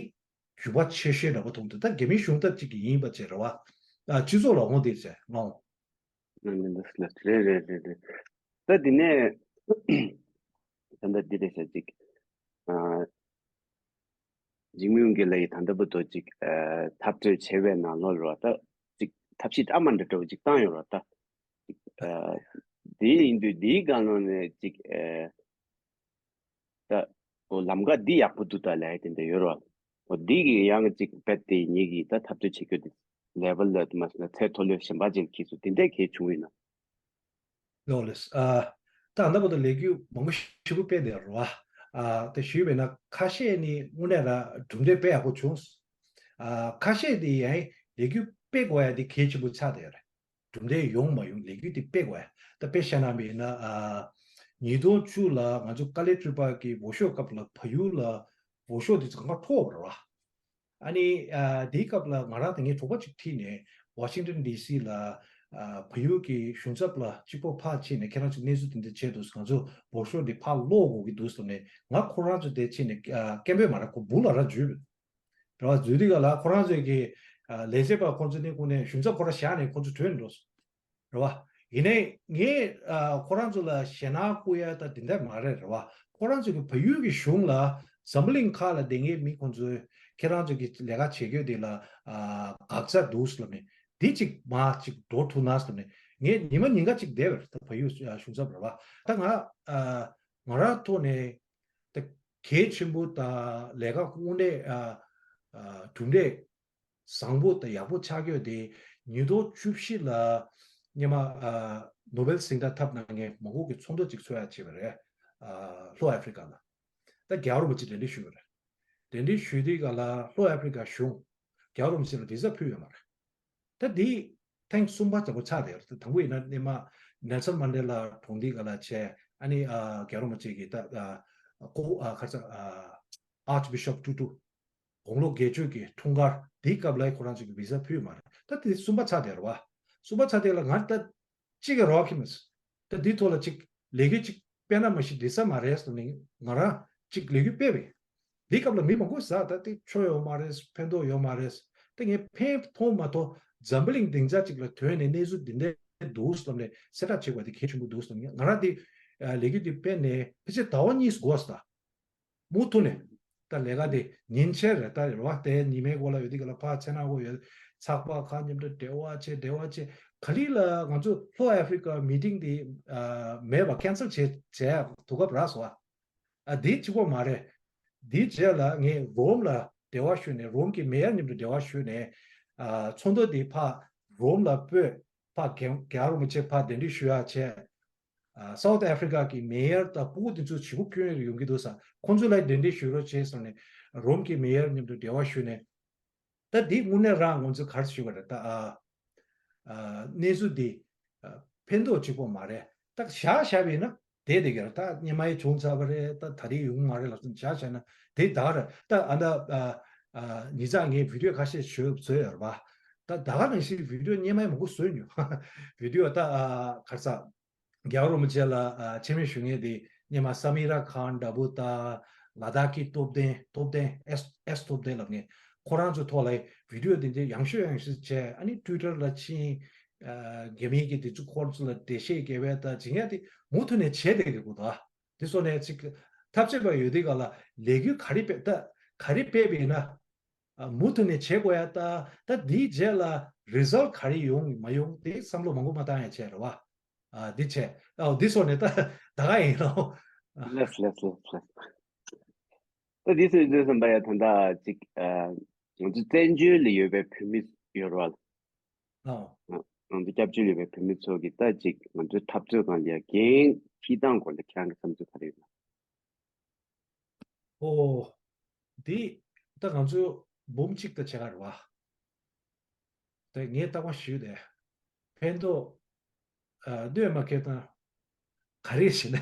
འགྱུར་བ་ཆེ་ཤོས་འདྲ་པོ་མཐོང་འདུག་ད་རྒྱ་མིའི་གཞུང་ཐབས་ཅིག་གི་ཡིན་པ་བྱས་རེད་བ། ཨ། སྤྱི་ཚོགས་ལ་འོང་དུས་བྱས་ང་འོང་། རེད་རེད་རེད་རེད། ད་འདི་ནས་ད་ལྟ་འདི་རེད་ཤག་ཅིག་ཨ། འཇིགས་མེད་དབང་རྒྱལ་ལགས་ཀྱིས་ད་ལྟ་བར་དུ་ཅིག་ཨ། འཐབ་རྩོད་བྱས་པའི་ནང་ལོགས་ལ་ད་ཅིག་ཐབས་ཤེས་ཨ་མ་འདྲ་འདྲ་བོ་ཅིག་བཏང་ཡོད་རེད་བ། ད་ཅིག་ཨ། དེ་ཡིན་དུས་འདིའི་སྒང་ལོགས་ནས་ཅིག་ཨ། ད་འོ་ལམ་ཁ་འདི་ཡག་པོ་འདུག་ད་ལབ་ཡ་དེ་འདྲ་ཡོད་རེད་བ། འོ་འདི་གི་ཡང་གཅིག་རྦད་དེ་ངེད་ཀྱིས་ད་འཐབ་རྩོད་བྱེད་རྒྱུ་དེ་level་ལ་དུ་མ་སོང་ན་ཚད་མཐོ་ལོས་གཞན་པ་ཅིག་གིས་སུ་དེ་འདྲས་གལ་བྱུང་ཡོད་ན། ལོ་ལེས། ཨ། ད་ཨ་ད་བར་དུ་ལས་འགུལ་མང་པོ་ཞེ་པོ་སྤེལ་བསྡད་ཡོད་རེད་བ། ཨ། དེ་ཞུས་པས་ན་ཁ་ཤས་ནི་དངོས་གནས་ར་གྲུབ་འབྲས་དཔེ་ཡག་པོ་བྱུང་། ཨ། ཁ་ཤས་དེ་ཡང་ལས་འགུལ་སྤེལ་དགོས་ཡ་དེ་གལ་ཆེན་པོ་ཆགས་བསྡད་ཡོད་རེད། གྲུབ་འབྲས་ཡོང་མ་ཡོང་ལས་འགུལ་དེ་སྤེལ་དགོས་ཡ། ད་དཔེ་བཤད་ན་མིན་ན། ཨ། ཉིས་སྟོང་བཅུ་ལ་ང་ཚོ་དཀའ་ལས་སྤྲོད་པ་གི་འོག་ཤོག་སྐབས་ལ་བལ་ཡུལ་ལ་འོག་ཤོག་དེ་ཚོ་གང་ག་འཕྲོག་བ་རེད་བ། ཨ་ནི། ཨ། དེའི་སྐབས་ལ་ང་རང་དང་ངའི་གྲོགས་པོ་གཅིག་ཁྲིད་ནས་ཝ་ཤིང་ཏོན་ཌི་སི་ལ། ཨ། བལ་ཡུལ་གྱི་གཞུང་ཚབ་ལ་གཅིག་པོ་ཕར་ཕྱིན་ནས་ཁྱེད་རང་ཚོ་གནས་ཚུལ་དེ་འདྲ་བྱས་འདུག་ང་ཚོ་འོག་ཤོག་འདི་ཕར་སློག་དགོས་ཀྱི་འདུག་ཟེར་ནས་ང་ཁོ་རང་ཚོ་དེ་ཕྱིན་ནས། ཨ། སྐད་འབོད་མ་རེད། ཁོ་སྦུག་ལ་རང་འཛུལ་བས། རེད་བ། འཛུལ་དུས་ག་ལ་ཁོ་རང་ཚོས་ཀྱི། ཨ། ལས་བྱེད་པ་ཁོང་ཚོ་ནི་ཁོང་ནས་གཞུང་ཚབ་ཁོ་རང་བཞག་ནས་ཁོང་ཚོ་བྲོས་འགྲོ་སོང་། རེད་བ། ཡིན་ནའི་ངས། ཨ། ཁོ་རང་ཚོ་ལ་ཞེད་སྣང་བསྐུལ་ཡ་ད་དེ་འདྲ་མ་རེད། རེད་བ། ཁོ་རང་ཚོ་གི་བལ་ཡུལ་གྱི་གཞུང་ལ་འཛམ་བུ་གླིང་ཁག་ལ་བསྡད་མཁན་མི་ཁོང་ཚོས་ཁྱེད་རང་ཚོ་གི་ལས་ཀ་བྱེད་རྒྱུ་དེ་ལ། ཨ། དགག་བྱ་འདུག་ཟེར་ནས་འདི་གཅིག་མ་གཅིག་འགྲོ་ཐུབ་ན་ཟེར་ནས་ངས་ཉི་མ་ཉིན་ག་གཅིག་བསྡད་པ་རེད། ད་བལ་ཡུལ་གཞུང་ཚབ་རེད་བ། ད་ང་། ཨ། ང་རང་ཐོག་ནས་ད་གལ་ཆེན་པོ་དང་ལས་ཀ་དངོས་གནས། ཨ། ཨ། གྲུབ་འབྲས་བཟང་པོ་དང་ཡག་པོ་ཆགས་ཡོད་དེ། ཉིས་སྟོང་བཅུ་བཞི་ལ་སྔོན་མ། ཨ། ནོ་བེལ་གཟེངས་རྟགས་ཐོབ་གནང་མཁན་མང་པོ་གི་ཚོགས་འདུ་གཅིག་ཚོགས་ཡ་བྱས་པ་རེད། ཨ། ལྷོ་ཨ་ཧྥི་རི་ཀ་ལ། ད་རྒྱལ་བ་རིན་པོ་ཆེ་གདན་འདྲེན་ཞུས་པ་རེད། གདན་འདྲེན་ཞུས་དུས་ག་ལ་ལྷོ་ཨ་ཧྥི་རི་ཀ་གཞུང་རྒྱལ་བ་རིན་པོ་ཆེ་ལ་བི་ཟ་ཕུལ་ཡོད་མ་རེད། ད་འདི་ཐེངས་གསུམ་པ་ལྟ་བུ་ཆགས་བསྡད་ཡོད་རེད། དང་པོ་ཡིན་ན་སྔོན་མ་ནེལ་སོན་མན་ཌེ་ལ་གྲོངས་དུས་ག་ལ་བྱས། ཨ་ནི། ཨ། རྒྱལ་བ་རིན་པོ་ཆེ་གི་ད། ཨ། ཀོ། ཨ། ཁ་ས། ཨ། Archbishop Tutu དགུང་ལོ་བརྒྱད་ཅུ་གི་འཁྲུངས་སྐར་དེའི་སྐབས་ལ་ཁོ་རང་ཚོ་གི་བི་ཟ་ཕུལ་མ་རེད། ད་དེ་གསུམ་པ་ཆགས་བསྡད་རེད་བ། གསུམ་པ་ཆགས་བསྡད་ལ་ང་ད་གཅིག་གི་རོགས་ཁྱིམ་མེད། ད་འདི་ཐོག་ལ་གཅིག་ལས་འགུལ་གཅིག་སྤེལ་ན་མ་གཞི་འགྲིག་ས་མ་རེད་ཟེར་ནས་ང་རང་གཅིག་ལས་འགུལ་སྤེལ་བས། འདི་སྐབས་ལ་མི་མང་པོ་ཟ་ད་དེ་ཆོ་ཡོད་མ་རེད། ཕན་ཐོགས་ཡོད་མ་རེད། ད་ངས་ཕན་ཐོགས་མ་ཐོགས་འཛམ་བུ་གླིང་སྡིངས་ཆ་གཅིག་ལ་ཐོན་ནས་གནས་ཚུལ་འདི་འདྲ་འདུག་བསམ་ནས་གསལ་བསྒྲགས་བྱེད་དགོས་དེ་གལ་ཆེན་པོ་འདུག་བསམ། ང་རང་དེ་ལས་འགུལ་དེ་སྤེལ་ནས་ཕལ་ཆེར་ཟླ་བ་གཉིས་འགོར་སོང་། ད་མུ་མཐུད་ནས་ད་ལས་ཀ་དེ་ཉིན་ཕྱེད་རེད། ད་རེད་བ། དེ་ཉི་མའི་སྐོར་ལ་ཡོད་དུས་ག་ལ་ཕར་ཚེ་ན་གོ་ཡོད། ཚགས་པར་ཁག་མཉམ་དུ་འབྲེལ་བ་བྱེད། འབྲེལ་བ་བྱེད། ག་ལི་ལ་ང་ཚོ་ལྷོ་ཨ་ཧྥི་རི་ཀ་མི་ཊིང་དེ། ཨ། མེད་པ་ཁེན་སལ་བྱས་བྱས་དུས་སྐབས་རག་སོང་བ། ཨ། འདི་གཅིག་པོ་མ་རེད། འདིའི་རྗེས་ལ་ངས་རོམ་ལ་འབྲེལ་བ་ཞུས་ནས། རོམ་གྱི་མེ་ཡར་མཉམ་དུ་འབྲེལ་བ་ཞུས་ནས། ཨ། ཚོགས་འདུ་འདི་ཕར་རོམ་ལ་སྤོས། ཕར་རྒྱལ་རྒྱལ་བ་རིན་པོ་ཆེ་ཕར་གདན་འདྲེན་ཞུ་ཡག་བྱས། ཨ། སའུ་ཐི་ཨ་ཧྥི་རི་ཀ་གི་མེ་ཡར་དང་སྤུ་གུ་དེ་ཚོ་བྱིས་པ་སྐྱོན་ཡོང་གི་འདུག་ས། ཁོང་ཚོ་ལ་གདན་འདྲེན་ཞུ་རོགས་བྱས་ཟེར་ནས་རོམ་གྱི་མེ་ཡར་མཉམ་དུ་འབྲེལ་བ་ཞུས་ནས། ད་འདི་དངོས་གནས་རང་ང་ཚོ་ག་རེ་ཞུ་བ་རེད། ད། ཨ། ཨ། གནས་ཚུལ་འདི། ཨ། ཕན་ཐོགས་གཅིག་པོ་མ་རེད། ད་བཞག་བཞག་པ་ཡིན་ན་བསྡད་བསྡད་ཀྱི་རེད། ད་སྔོན་མ་ཡི་བྱུང་ཚར་བ་རེད། ད་ད་རེས་ཡོང་མ་རེད་ལབ་སོང་བཞག་བཞག་ན་དེ་ད་ག་རེད། ད་ཨ་ད། ཨ། ཨ། ཉེ་ཆར་ངས་བི་ཌིའོ་ཁ་ཤས་བཟོས་བཟོས་ཡོད་རེད་པ། ད་ད་ག་ནང་བཞིན་བི་ཌིའོ་སྔོན་མ་ཡི་མང་པོ་བཟོས་མྱོང་། བི་ཌིའོ་ད། ཨ། ག་རེ་ཟ། རྒྱལ་བ་རིན་པོ་ཆེ་ལ། ཨ། མཆོད་མེ་ཞུ་མཁན་དེ་སྔོན་མ་སཱ་མི་ར་ཁཱན་འདྲ་པོ་དང་། ལ་དྭགས་ཀྱི་སྟོབས་ལྡན། སྟོབས་ལྡན། ཨེས་ཨེས་སྟོབས་ལྡན་ལབ་མཁན། ཁོ་རང་ཚོའི་ཐོག་ལ་བི་ཌིའོ་དེ་འདྲ་ཡག་ཤོས་ཡག་ཤོས་བྱས། ཨ་ནི་ཊུའི་ཊར་ལ་ཕྱིན། ཨ། རྒྱ་མིའི་གི་དེ་ཚོ་ཁོ་ཚོ་ལ་འགྲེལ་བཤད་རྒྱབ་པ་དང་བྱེད་མཁན་དེ་མུ་མཐུད་ནས་བྱས་བསྡད་ཀྱི་འདུག་ད། དེ་སོགས་ནས་ཅིག་ཐབས་ཆེ་བ་ཡོད་དུས་ག་ལ་ལས་འགུལ་ག་རེ་སྤེལ། ད་ག་རེ་སྤེལ་བ་ཡིན་ན། ཨ། མུ་མཐུད་ནས་བྱེད་དགོས་ཡ། ད་ད་འདིའི་རྗེས་ལ་རི་ཛལ་ག་རེ་ཡོང་མ་ཡོང་དེ་བསམ་བློ་མང་པོ་མ་བཏང་ཡ་བྱས་རེད་བ། ཨ། འདི་བྱས། ཨ། འདི་སོགས་ནས་ད་ད་ག་ཡིན་རོགས། ལགས་ལགས་ལགས་ལགས། ད་འདི་སོགས་ཡིན་དུས་ཙམ་པ་ཡ་ད་ལྟ་ཅིག་ཨ། ང་ཚོ་བཙན་བྱོལ་ལ་ཡོད་པའི་བོད་མི་ཡོད་རེད་བ། ཨ། ང་ཚོ་སྐྱབས་བཅོལ་ཡོད་པའི་བོད་མི་ཚོ་གི་ད་ཅིག་ང་ཚོའི་འཐབ་རྩོད་སྒང་ལ་ཡ་འགན་འཁྱེར་སྟངས་སྐོར་ལ་ཁྱེད་རང་གི་བསམ་ཚུལ་ག་རེ་ཡོད་ན། ཨོ། འདི་ད་ང་ཚོ་འབུམ་གཅིག་ད་བྱེད་ག་རེད་བ། ད་ངས་རྟག་པར་ཞུས་ཏེ། ཕན་ཐོགས། ཨ། གནོད་མ་སྐྱེལ་སྟངས་ག་རེ་བྱས་ནས་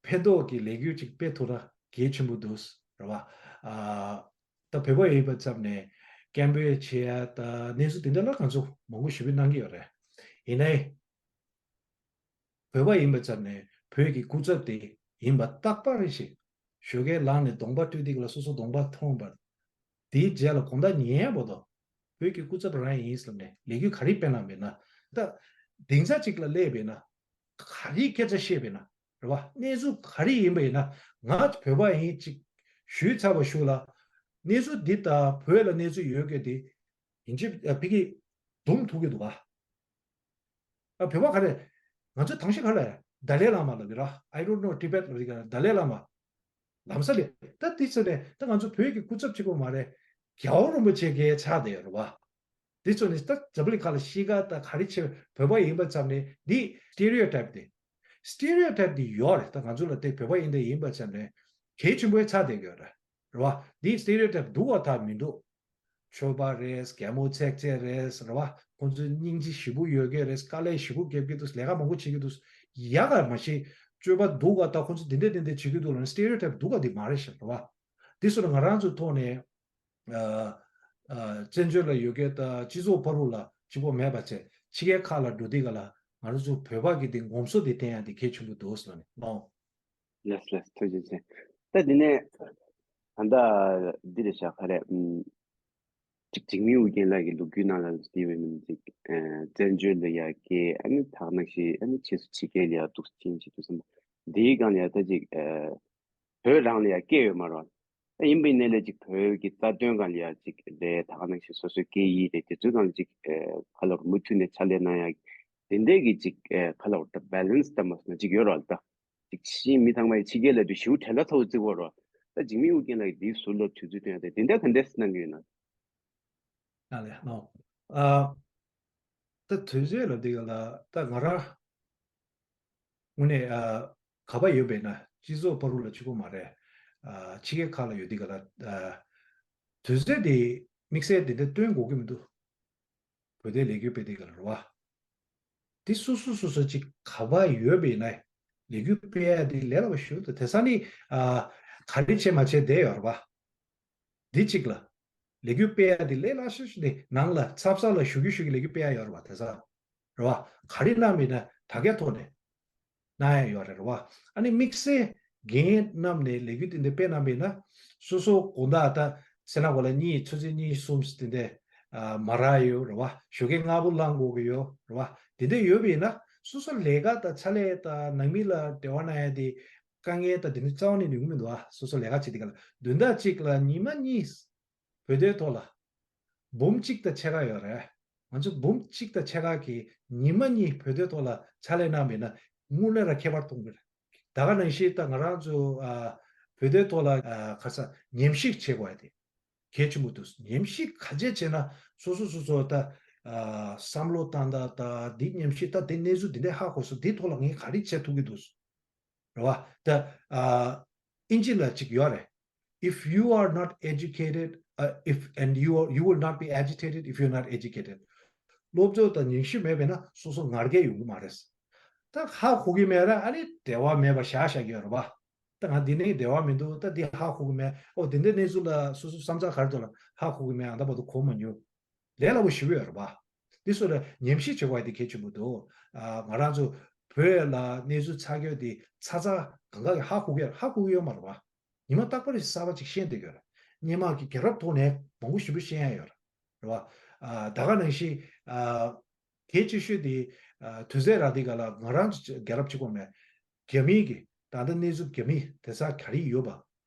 ཕན་ཐོགས་ཀྱི་ལས་འགུལ་ཅིག་སྤེལ་ཐུབ་ན་གལ་ཆེན་པོ་འདུག་རེད་བ། ཨ། ད་བོད་པ་ཡིན་པ་ཙམ་ནས་སྐད་འབོད་བྱེད་ཡ་ད་གནས་ཚུལ་དེ་འདྲ་ལ་ང་ཚོ་མང་པོ་ཞེ་པོ་གནང་གི་ཡོད་རེད། ཡིན་ནའི། བོད་པ་ཡིན་པ་ཙམ་ནས་བོད་ཀྱི་སྐུ་ཚབ་དེ་ཡིན་པ་རྟག་པ་རེད་ཞེས། ཞོགས་ཀས་ལངས་ནས་གདོང་པ་བཀྲུས་ཏེ་ལ་སོ་སོ་གདོང་པ་མཐོང་བར། དེའི་རྗེས་ལ་དགོང་དག་ཉལ་བར་དུ་བོད་ཀྱི་སྐུ་ཚབ་རང་ཡིན་ཟེར་ནས་ལས་འགུལ་ག་རེ་སྤེལ་གནང་བས་ན། ད་སྡིངས་ཆ་གཅིག་ལ་སླེབས་པས་ན། ག་རེའི་སྐད་ཆ་བཤད་པས་ན། རེད་བ། གནས་ཚུལ་ག་རེ་ཡིན་པ་ཡིན་ན། ང་བོད་པ་ཡིན་ཅིག་ཞུས་ཚར་བ་ཞུ་ལ། གནས་ཚུལ་འདི་ལྟར་བོད་ལ་གནས་ཚུལ་ཡོད་སྐད་དེ། ཡིན་གཅིག་ཨ། ཕ་གིར་རྡུང་ཐུབ་ཀྱི་འདུག་ག། ཨ། བོད་པ་ག་རེ། ང་ཚོ་དང་ཤོས་ག་རེ། ཏཱ་ལའི་བླ་མ་ལབ་ཀྱི་ར། I don't know Tibet ལབ་ཀྱི་ར། ཏཱ་ལའི་བླ་མ། ལམ་སང་ལས་ད་དེ་ཚོ་ནས་ད་ང་ཚོ་བོད་ཀྱི་སྐུ་ཚབ་གཅིག་པོ་མ་རེད། རྒྱལ་བ་རིན་པོ་ཆེ་གའི་ཆགས་བསྡད་ཡོད་རེད་བ། འདི་ཚོ་ནི་ད་འཛམ་བུ་གླིང་ཁ་ལ་གཤིས་ཀ་དང་ག་རེ་བྱས་བོད་པ་ཡིན་པ་ཙམ་ནས་འདི་སི་ཊི་རི་ཡོ་ཊའིབ་དེ། སི་ཊི་རི་ཡོ་ཊའིབ་དེ་ཡོད་རེད། ད་ང་ཚོ་ལ་དེ་བོད་པ་ཡིན་དེ་ཡིན་པ་ཙམ་ནས་གལ་ཆེན་པོའི་ཆགས་བསྡད་ཡོད་རེད། རེད་བ། འདི་སི་ཊི་རི་ཡོ་ཊའིབ་འདུག་བ་ད་མི་འདུག་ཆོས་པ་རེད། རྒྱལ་མོ་ཚེག་ཚེག་རེད། རེད་བ། ཁོང་ཚོའི་སྙིང་རྗེ་ཞེ་པོ་ཡོད་ཀྱི་རེད། དཀའ་ལས་ཞེ་པོ་རྒྱབ་ཀྱི་འདུག་ལས་ཀ་མང་པོ་བྱེད་ཀྱི་འདུག་ཡག་ག་མ་ཤེས། སྤྱོད་པ་སྡུག་ག་ད་ཁོང་ཚོ་འདི་འདྲ་འདི་འདྲ་བྱེད་ཀྱི་འདུག་ལབ་ནས་སི་ཊི་རི་ཡོ་ཊའིབ་སྡུག་ག་འདི་མ་རེད་ཤག་རེད་བ། འདི་སོགས་ལ་ང་རང་ཚོའི་ཐོག་ནས་ཨ་ཨ་བཙན་བྱོལ་ལ་ཡོད་མཁན་ད་སྤྱི་ཚོགས་བར་དུ་ལ་གཅིག་པོ་མེད་པ་བྱས་ཕྱི་རྒྱལ་ཁག་ལ་འགྲོ་དུས་ག་ལ་ང་རང་ཚོ་བོད་པ་གི་འདི་ངོམ་སོ་འདི་བསྟན་ཡ་འདི་གལ་ཆེན་པོ་འདུག་ཟེར་ནས་ལོང་། ལགས་ལགས། ཐུགས་རྗེ་ཆེ། ད་འདི་ནས་ད་ལྟ་འདི་རེད་ཤག་ག་རེ། ཨམ། ཅིག་འཇིགས་མེད་ཨོ་རྒྱན་ལགས་ཀྱི་ལོ་རྒྱུས་ནང་ལ་བལྟས་པ་ཡིན་ན་ཅིག་ཨ་བཙན་བྱོལ་ལ་ཡར་སྐྱེས། ཨ་ནི་ད་ག་ནང་བཞིན་ཨ་ནི་ཕྱིས་སུ་ཕྱི་རྒྱལ་ལ་ཡར་འདུག་ཕྱིན་བྱས་འདུག་བསམ་པ་འདིའི་སྒང་ལ་ཡ་ད་ཅིག་ཨ་བོད་རང་ལ་ཡར་སྐྱེས་ཡོད་མ་རེད། ད་ཡིན་པའི་གནས་ལ་ཅིག་བོད་ཀྱི་རྩ་དོན་སྒང་ལ་ཡ་ཅིག་རེད། ད་ག་ནང་བཞིན་སོ་སོའི་སྐད་ཡིག་རེད། དེ་ཚོའི་སྒང་ལ་ཅིག་ཨ་ག་ལ་མུ་མཐུད་ནས་ཕྱག་ལས་གནང་ཡ་དེ་འདྲའི་གི་ཅིག་ཨ་ག་ལ་ད་བྷེ་ལེན་སི་ལྟ་མ་སོང་ན་ཅིག་ཡོད་རེད་ད། ཅིག་ཕྱིའི་མི་ཚང་མ་ཡི་ཕྱི་རྒྱལ་ལ་དུས་ཞེ་པོ་བྲེལ་བ་ཚ་པོ་བརྩི་གི་ཡོད་རེད། ད་འཇིགས་མེད་ཨོ་རྒྱན་ལགས་ཀྱིས་འདིའི་ཟུར་ལ་དུས་ཚོད་བཏོན་ཡ་དེ་དེ་འདྲ་ག་འདྲས་གནང་གི་ཡོད་ན། ཨ་ལས་ནོ། ཨ་ད་དུས་ཚོད་ལ་འདི་ག་ལ་ད་ང་རང་དངོས་གནས་ཨ་ག་པར་ཡོད་པས་ན་སྤྱི་ཚོགས་བར་དུ་ལ་གཅིག་པོ་མ་རེད། ཨ་ཕྱི་རྒྱལ་ཁག་ལ་ཡོད་འདི་ག་ལ་ཨ་དུས་ཚོད་དེ་དམིགས་བསལ་དེ་འདྲ་སྟོན་དགོས་ཀྱི་མི་འདུག་བོད་དོན་ལས་འགུལ་སྤེལ་དེ་ག་ལ་རེད་བ། དེ་སོ་སོ་སོ་སོ་ཅིག་ག་པར་ཡོད་པས་ན་ལས་འགུལ་སྤེལ་ཡ་དེ་ལས་སླ་པོ་ཞིག་འདུག་དེང་སང་ནི་ཨ་ག་རེ་བྱས་མ་བྱས་བསྡད་ཡོད་རེད་བ། འདི་གཅིག་ལ་ལས་འགུལ་སྤེལ་ཡ་དེ་ལས་སླ་ཤོས་ཤིག་དེ་ནང་ལ་ཚབ་ཚབ་ལ་ཞུ་རྒྱུ་ཞུ་རྒྱུ་ལས་འགུལ་སྤེལ་ཡ་ཡོད་རེད་བ། དེང་སང་རེད་བ། ག་རེ་གནང་མིན་ན་ད་གའི་ཐོག་ནས་གནང་ཡ་ཡོད་རེད་བ། ཨ་ནི་དམིགས་བསལ་འགན་བསྣམས་ནས་ལས་འགུལ་དེ་འདྲ་སྤེལ་གནང་པས་ན་སོ་སོ་དགོང་དག་ད་ཚེ་ན་གོ་ལ་གཉིས་ཆུ་ཚོད་གཉིས་གསུམ་དེ་འདྲ་མ་རག་ཡོད་རེད་བ། ཞོགས་ཀས་སྔ་པོ་ལངས་དགོས་ཀྱི་ཡོད་རེད་བ། དེ་འདྲ་ཡོད་པས་ན་སོ་སོ་ལས་ཀ་དང་ཕྱག་ལས་དང་ནང་མི་ལ་འབྲེལ་བ་གནང་ཡ་དེ་དཀའ་ངལ་དང་དེ་འདྲ་རྩ་བ་ནས་ཡོང་གི་མི་འདུག་ཨ་སོ་སོ་ལས་ཀ་བྱེད་དུས་ག་ལ་བདུན་ཕྲག་གཅིག་ལ་ཉི་མ་གཉིས། བོད་དོན་ཐོག་ལ་འབུམ་གཅིག་དང་ཕྱེད་ཀ་ཡོད་རེད། ང་ཚོ་འབུམ་གཅིག་དང་ཕྱེད་ཀ་གིས་ཉི་མ་གཉིས་བོད་དོན་ཐོག་ལ་ཕྱག་ལས་གནང་མེད་ན་དངོས་གནས་རང་ཁྱད་པར་མཐོང་གི་རེད། ད་ག་ནང་བཞིན་ད་ང་རང་ཚོ་ཨ་བོད་དོན་ཐོག་ལ་ཨ་ཁ་ས་ཉམས་ཞིབ་བྱེད་དགོས་ཡ་དེ་གལ་ཆེན་པོ་འདུག་ཉམས་ཞིབ་ག་འདྲས་བྱས་ན་སོ་སོ་སོ་སོ་ད་ཨ་བསམ་བློ་བཏང་ད་ད་འདི་ཉམས་ཞིབ་ད་དེ་གནས་ཚུལ་འདི་འདྲས་ཧ་གོ་སོང་། འདི་ཐོག་ལ་ངས་ག་རེ་བྱེད་ཐུབ་ཀྱི་འདུག་རེད་བ། ད་ཨ་ཨིན་ཇི་ལ་ཅིག་ཡོད་རེད། If you are not educated, uh, if and you are, you will not be agitated if you're not educated. སློབ་སྦྱོང་དང་ཉམས་ཞིབ་མེད་པས་ན་སོ་སོ་ངར་སྐད་ཡོང་གི་མ་རེད། ད་ཧ་གོ་གི་མེད་ན་ཨ་ནི་འབྲེལ་བ་མེད་པ་བཞག་བཞག་གི་ཡོད་རེད་བ། ད་ང་འདི་ནས་འབྲེལ་བ་མི་འདུག་ད་འདི་ཧ་གོ་གི་མེད། ཨོ་དེ་འདྲའི་གནས་ཚུལ་ལ་སོ་སོ་བསམ་ཚུལ་ག་རེ་འདུག་ལ་ཧ་གོ་གི་མེད། ཨ་ད་བར་དུ་གོ་མ་མྱོང་། ལས་སླ་པོ་ཞེ་པོ་ཡོད་རེད་པ། འདི་ཚོ་ལ་ཉམས་ཞིབ་བྱེད་དགོས་ཡ་དེ་གལ་ཆེན་པོ་འདུག་ཨ་ང་རང་ཚོ་བོད་ལ་གནས་ཚུལ་ཚ་རྒྱུ་དེ་ཚ་ཚ་གང་ག་གི་ཧ་གོ་གི་ཧ་གོ་གི་ཡོད་མ་རེད་པ། ཉི་མ་རྟག་པར་གསར་པ་ཅིག་ཤེས་བསྡད་ཡོད་རེད། སྔོན་མ་གི་རྒྱལ་རབས་ཐོག་ནས་མང་པོ་ཞེ་པོ་ཤེས་ཡ་ཡོད་རེད། རེད་པ། ཨ་ད་ག་ནང་བཞིན་ཨ་གལ་ཆེ་ཤོས་དེ་ཨ་དུས་ཚོད་རག་དུས་ག་ལ་ང་རང་ཚོ་རྒྱལ་རབས་གཅིག་པོ་མེད། རྒྱ་མི་གི་ད་ལྟ་གནས་ཚུལ་རྒྱ་མི་དེང་སང་ག་རེ་ཡོད་པ།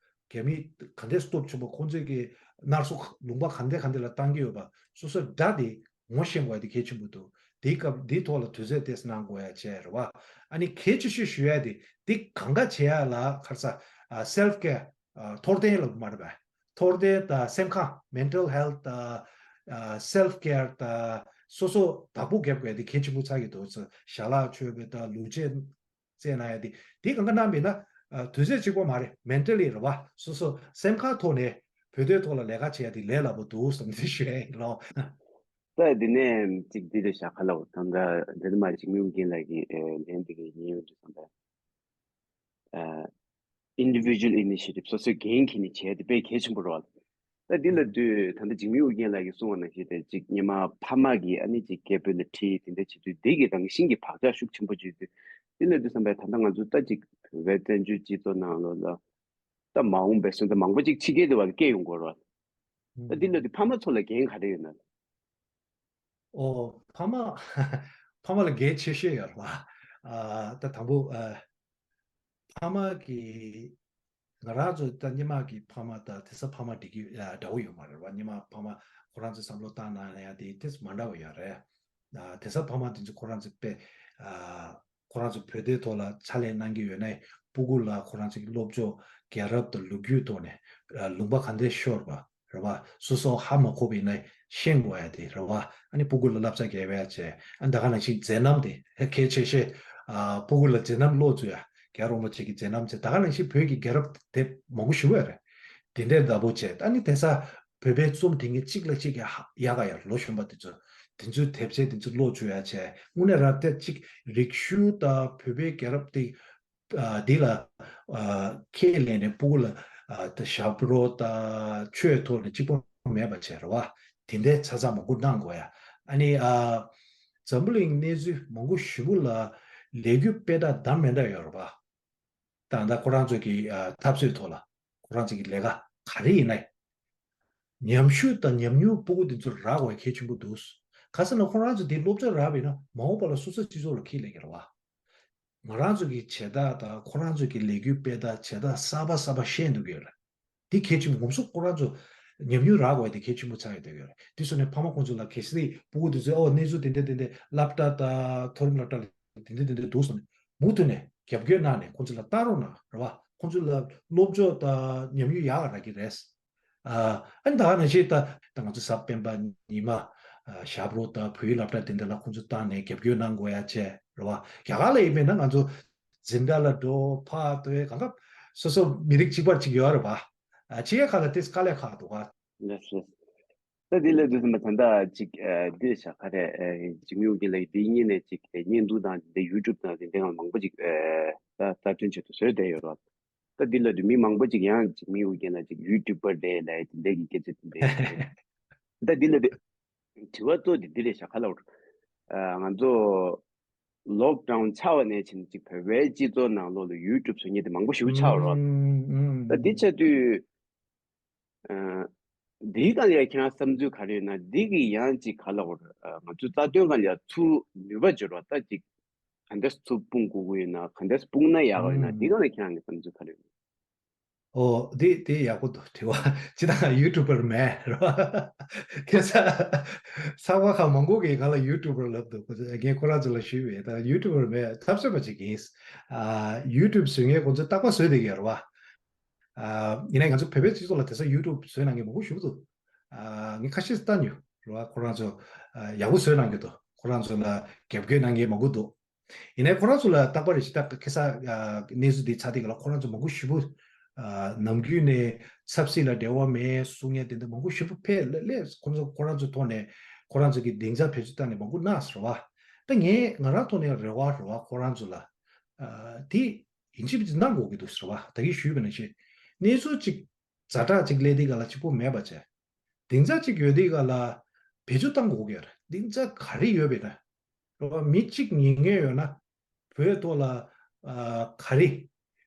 རྒྱ་མི་ག་འདྲས་སྟོབས་ཆེན་པོ། ཁོང་ཚོས་ཀྱི་ནར་སོ་ལུང་པ་ག་འདྲས་ག་འདྲས་ལ་བཏང་གི་ཡོད་པ་སོ་སོ་སྒྲ་དེ་ངོ་ཤེས་དགོས་ཡ་དེ་གལ་ཆེན་པོ་འདུག་དེའི་སྐབས་དེའི་ཐོག་ལ་དུས་ཚོད་ཏོག་ཙམ་གནང་དགོས་ཡ་བྱས་རེད་བ། ཨ་ནི་གལ་ཆེ་ཤོས་ཞུ་ཡ་དེ་དེ་གང་ག་བྱེད་ཡ་ལ་ཁར་ས་self care ཨ་ཐོར་ཏན་ལ་མ་རེད་པ། ཐོར་ཏན་དང་སེམས་ཁམས་mental health དང་self care དང་སོ་སོ་བདག་པོ་རྒྱབ་དགོས་ཡ་དེ་གལ་ཆེན་པོ་ཆགས་ཀྱི་འདུག་ཞལ་ལག་མཆོད་པ་དང་ལུས་སྦྱོང་རྩེད་གནང་ཡ་དེ་དེ་གང་ག་གནང་མེད་ན་ཨ་དུས་ཚོད་གཅིག་པོ་མ་རེད། mentally རེད་བ། སོ་སོ་སེམས་ཁ་ཐོག་ནས་བོད་དོན་ཐོག་ལ་ལས་ཀ་བྱེད་ཡ་དེ་ལས་སླ་པོ་འདུག་བསམ་ཚུལ་ཞུ་ཡ་ཡིན་ལོ། ད་འདི་ནས་གཅིག་འདི་ལ་བཞག་ག་ལ་འོ་ད་ལྟ་འདི་ནས་མ་འཇིགས་མེད་ཨོ་རྒྱན་ལགས་ཀྱི་ལན་འདི་གའི་ཉན་ཡོང་དུས་ཙམ་པ། individual initiative སོ་སོའི་འགན་འཁྱེར་ནས་བྱས་ཏེ་དཔེ་གལ་ཆེན་པོ་རེད། ད་འདི་ལ་དུས་ད་ལྟ་འཇིགས་མེད་ཨོ་རྒྱན་ལགས་ཀྱིས་གསུངས་པ་ནང་བཞིན་དེ་གཅིག་སྔོན་མ་ཕ་མ་གིས་ཨ་ནི་གཅིག་སྐད་འབོད་ལ་ཁྲིད་དེ་འདྲ་བྱེད་དུས་འདི་གི་རང་བཞིན་གྱི་བག་ཆགས་ཤུགས་ཆེན་པོ་བྱེད་དུས་འདི་ལ་དུས་བསམ་པའི་ད་ལྟ་ང་ཚོ་ད་གཅིག་བོད་པའི་བཙན་བྱོལ་སྤྱི་ཚོགས་ནང་ལོགས་ལ་ད་མ་འོངས་པའི་སོན་རྩ་མང་པོ་གཅིག་ཕྱི་རྒྱལ་དུ་བ་ལ་སྐྱེས་ཡོང་གི་རེད། ད་འདི་ལ་དུས་ཕ་མ་ཚོ་ལ་འགན་ག་རེ་ཡོད་ན། ཨོ་ཕ་མ་ཕ་མ་ལ་འགན་ཆེ་ཤོས་ཡོད་རེད་བ། ཨ་ད་དང་པོ་ཨ་ཕ་མ་གི་ང་རང་ཚོ་ད་སྔོན་མ་གི་ཕ་མ་དང་དེང་སང་ཕ་མ་འགྲིག་གི་ཨ་འདྲ་བོ་ཡོད་མ་རེད་བ། སྔོན་མ་ཕ་མ་ཁོ་རང་ཚོ་བསམ་བློ་བཏང་གནང་ཡ་དེ་ཏོག་ཙམ་མ་འདྲ་བ་ཡོད་རེད། ཨ་དེང་སང་ཕ་མ་དེ་ཚོ་ཁོ་རང་ཚོ་དཔེ་ཨ་ཁོ་རང་ཚོ་བོད་དོན་ཐོག་ལ་ཕྱག་ལས་གནང་གི་ཡོད་ནའི་སྤུ་གུ་ལ་ཁོ་རང་ཚོ་གི་སློབ་སྦྱོང་རྒྱལ་རབས་དང་ལོ་རྒྱུས་ཐོག་ནས་ཨ་ལུང་པ་ག་འདྲས་ཤོར་བ། རེད་བ། སོ་སོ་ཧ་མ་གོ་བ་ཡིན་ན་ཤེས་དགོས་ཡ་དེ་རེད་བ། ཨ་ནི་སྤུ་གུ་ལ་བསླབ་བྱ་རྒྱག་ཡ་བྱས། ཨ་ནི་ད་ག་ནང་བཞིན་མཛད་རྣམ་དེ་གལ་ཆེ་ཤོས། ཨ་སྤུ་གུ་ལ་མཛད་རྣམ་ཀློག་བཅུག་ཡ། རྒྱལ་བ་རིན་པོ་ཆེ་གི་མཛད་རྣམ་བྱས། ད་ག་ནང་བཞིན་བོད་ཀྱི་རྒྱལ་རབས་དེབ་མང་པོ་ཞིག་ཡོད་རེད། དེ་འདྲའི་འདྲ་པོ་བྱས། ཨ་ནི་དེང་སང་བོད་པའི་རྩོམ་དེ་ངས་གཅིག་ལ་གཅིག་ཡ་ཡག་ག་ཡ། ལོ་གཞོན་པ་དེ་ཚོ་དེ་ཚོའི་དེབ་ཆེན་དེ་ཚོ་ཀློག་བཅུག་ཡ་བྱས། དངོས་གནས་རང་བལྟས་གཅིག་རིག་གཞུང་དང་བོད་པའི་རྒྱལ་རབས་དེ། ཨ་འདི་ལ་ཨ་ཁས་ལེན་ནས་སྤུ་གུ་ལ་ཨ་ད་ཞབས་བྲོ་དང་ཆོས་ཐོག་ནས་གཅིག་པོ་མེད་པ་བྱས་རེད་བ། དེ་འདྲའི་ཚ་ཚ་མང་པོ་གནང་དགོས་ཡ། ཨ་ནི་ཨ་འཛམ་བུ་གླིང་གནས་ཚུལ་མང་པོ་ཞེ་པོ་ལ་ལས་འགུལ་སྤེལ་སྟངས་འདྲ་མི་འདྲ་ཡོད་རེད་བ། ད་ལྟ་ཁོ་རང་ཚོ་གི་ཨ་འཐབ་རྩོད་ཐོག་ལ་ཁོ་རང་ཚོ་གི་ལས་ཀ་ག་རེ་ཡིན་ན། ཉམས་ཞིབ་དང་ཉམས་མྱོང་སྤུ་གུ་དེ་ཚོ་རག་དགོས་གལ་ཆེན་པོ་འདུག་ག་ཟེར་ན་ཁོ་རང་ཚོ་དེ་སློབ་སྦྱོང་རག་པ་ཡིན་ན་མ་འོངས་པ་ལ་སོ་སོ་སྤྱི་ཚོགས་ལ་ཁས་ལེན་གྱི་རེད་བ། ང་རང་ཚོ་གི་བྱེད་སྟངས་དང་ཁོ་རང་ཚོ་གི་ལས་འགུལ་སྤེལ་སྟངས་བྱེད་སྟངས་གསར་པ་གསར་པ་ཤེས་འདུག་གི་ཡོད་རེད། དེ་གལ་ཆེན་པོ། ངོམ་སོ་ཁོ་རང་ཚོ་ཉམས་མྱོང་རག་དགོས་དེ་གལ་ཆེན་པོ་ཆགས་ཡོད་དེ་ཡོད་རེད། དེ་སོང་ནས་ཕ་མ་ཁོང་ཚོ་ལ་གལ་སྲིད་སྤུ་གུ་དེ་ཚོས་ཨོ་གནས་ཚུལ་དེ་འདྲ་དེ་འདྲ་སློབ་གྲྭ་དང་མཐོ་རིམ་སློབ་གྲྭ་ལ་དེ་འདྲ་དེ་འདྲ་འདུག་སོང་ནས་མུ་མཐུད་ནས་རྒྱབ་སྐྱོར་གནང་ནས་ཁོང་ཚོ་ལ་ལྟ་རོགས་གནང་རེད་བ། ཁོང་ཚོ་ལ་སློབ་སྦྱོང་དང་ཉམས་མྱོང་ཡག་ག་རག་གི་རེད། ཨ་ཨ་ནི་ད་ག་ནང་བཞིན་ད་ད་ང་ཚོ་གཟའ་སྤེན་པ་ཉི་མ་ཨ་ཞབས་བྲོ་དང་བོད་ཡིག་སློབ་གྲྭ་དེ་འདྲ་ལ་ཁོང་ཚོ་བཏང་ནས་རྒྱབ་སྐྱོར་གནང་དགོས་ཡ་བྱས་རེད་བ། རྒྱ་གར་ལ་ཡིན་པས་ན་ང་ཚོ་འཛིན་གྲྭ་ལ་འགྲོ་ཕར་ལྟོས་གང་ག་སོ་སོ་མི་རིགས་གཅིག་པ་གཅིག་ཡོད་རེད་བ། ཨ་ཕྱི་རྒྱལ་ཁག་ལ་དེ་དཀའ་ལས་ཁག་འདུག་ག་ལགས་སོ། ད་འདི་ལ་དུས་ཙམ་པ་ད་ལྟ་ཅིག་ཨ་འདི་བཞག་ག་རེ་ཨ་འཇིགས་མེད་དབྱངས་ཅན་ལགས་འདི་གཉིས་ནས་ཅིག་ཨ་བརྙན་ཐུང་དང་འདི་ཡུ་ཊུབ་དང་འདི་འདྲའི་སྒང་མང་པོ་ཅིག་ཨ་ད་རྩ་དོན་ཆེད་དུ་བཟོས་བསྡད་ཡོད་རེད། ད་འདི་ལ་དུས་མི་མང་པོ་ཅིག་ཡང་འཇིགས་མེད་དབྱངས་ཅན་ལགས་ཅིག་ཡུ་ཊུབ་པར་རེད་ལབ་འདི་འདྲའི་གི་སྐད་ཆ་འདི་འདྲའི་ད་འདི་ལ་དུས་དྲི་བ་གཙོ་འདི་འདི་རེད་བཞག་ག་ལ་འོར། ཨ་ང་ཚོ་ལོག་ཌའུན་ཆགས་པ་ནས་བྱས་ནས་ཅིག་བོད་པའི་སྤྱི་ཚོགས་ནང་ལོགས་ལ་ཡུ་ཊུབ་བཟོ་མཁན་དེ་མང་པོ་ཞེ་པོ་ཆགས་ཡོད་རེད། ད་འདི་ཆགས་དུས། ཨ་འདིའི་སྒང་ལ་ཡང་ཁྱེད་རང་བསམ་ཚུལ་ག་རེ་ཡོད་ན། འདི་གི་ཡང་ཅིག་ག་ལ་འོར་ཨ་ང་ཚོའི་རྩ་དོན་སྒང་ལ་ཡང་ཚུར་ནུས་པ་འབྱོར་བ་ད་ཅིག་ག་འདྲས་ཚུར་སྤུངས་དགོས་ཀྱི་ཡོད་ན། ག་འདྲས་སྤུངས་ན་ཡག་ཡོད་ན། འདི་སྒང་ལ་ཁྱེད་རང་གི་བསམ་ཚུལ་ག་རེ་ཡོད་ན། ཨོ་དེ་དེ་ཡག་པོ་འདུག་དྲི་བ་སྤྱིར་བཏང་ཡུ་ཊུབ་པར་མེད་རེད་བ། ཁ་སང་ཚང་མ་ཁག་མང་པོ་གིས་ང་ལ་ཡུ་ཊུབ་པར་ལབ་འདུག་ངས་ཁོ་རང་ཚོ་ལ་ཞུས་པས་ད་ཡུ་ཊུབ་པར་མེད། འཐབ་རྩོད་པ་ཅིག་ཡིན། ཨ་ཡུ་ཊུབ་བཟོ་མཁན་ཁོང་ཚོས་རྟག་པར་བཟོས་བསྡད་ཀྱི་ཡོད་རེད་བ། ཨ་ཡིན་ནའི་ང་ཚོ་བོད་པའི་སྤྱི་ཚོགས་ལ་དེང་སང་ཡུ་ཊུབ་བཟོས་གནང་མཁན་མང་པོ་ཞིག་འདུག་ཨ་ངས་ཁ་ཤས་ལྟ་མྱོང་རེད་བ། ཁོ་རང་ཚོ་ཨ་ཡག་པོ་བཟོས་གནང་གི་འདུག་ཁོ་རང་ཚོ་ལ་རྒྱབ་སྐྱོར་གནང་མཁན་མང་པོ་འདུག་ཡིན་ནའི་ཁོ་རང་ཚོ་ལ་རྟག་པར་རེ་ཞིག་ད་ཁ་སང་ཨ་གནས་ཚུལ་འདི་ཚར་དུས་སྒང་ལ་ཁོ་རང་ཚོ་མང་པོ་ཞེ་པོ་ཨ་ནམ་རྒྱུན་ནས་ཆབ་སྲིད་ལ་འབྲེལ་བ་མེད་གསུང་མཁན་དེ་འདྲ་མང་པོ་ཞེ་པོ་ཕེབས་ལ་ལས་ཁོ་ཚོ་ཁོ་རང་ཚོའི་ཐོག་ནས་ཁོ་རང་ཚོ་གི་སྡིངས་ཆ་བེད་སྤྱོད་བཏང་ནས་མང་པོ་གནང་ཟེར་བ། ད་ངས་ང་རང་ཐོག་ནས་རེ་བ་རེ་བ་ཁོ་རང་ཚོ་ལ་ཨ་དེ་ཡིན་གཅིག་མིན་གཅིག་གནང་དགོས་ཀྱི་འདུག་ཟེར་བ། ད་གིན་ཞུས་པ་ནང་བཞིན་གནས་ཚུལ་གཅིག་ཛ་དྲག་ཅིག་སླེབས་དུས་སྒང་ལ་གཅིག་པོ་མེད་པ་བྱས། སྡིངས་ཆ་གཅིག་ཡོད་དུས་སྒང་ལ་བེད་སྤྱོད་བཏང་དགོས་ཀྱི་ཡོད་རེད། སྡིངས་ཆ་ག་རེ་ཡོད་པ་ཡིན་ན། རེད་བ། མི་གཅིག་ཉན་མཁན་ཡོད་ན་བོད་ཐོག་ལ་ཨ་ག་རེ་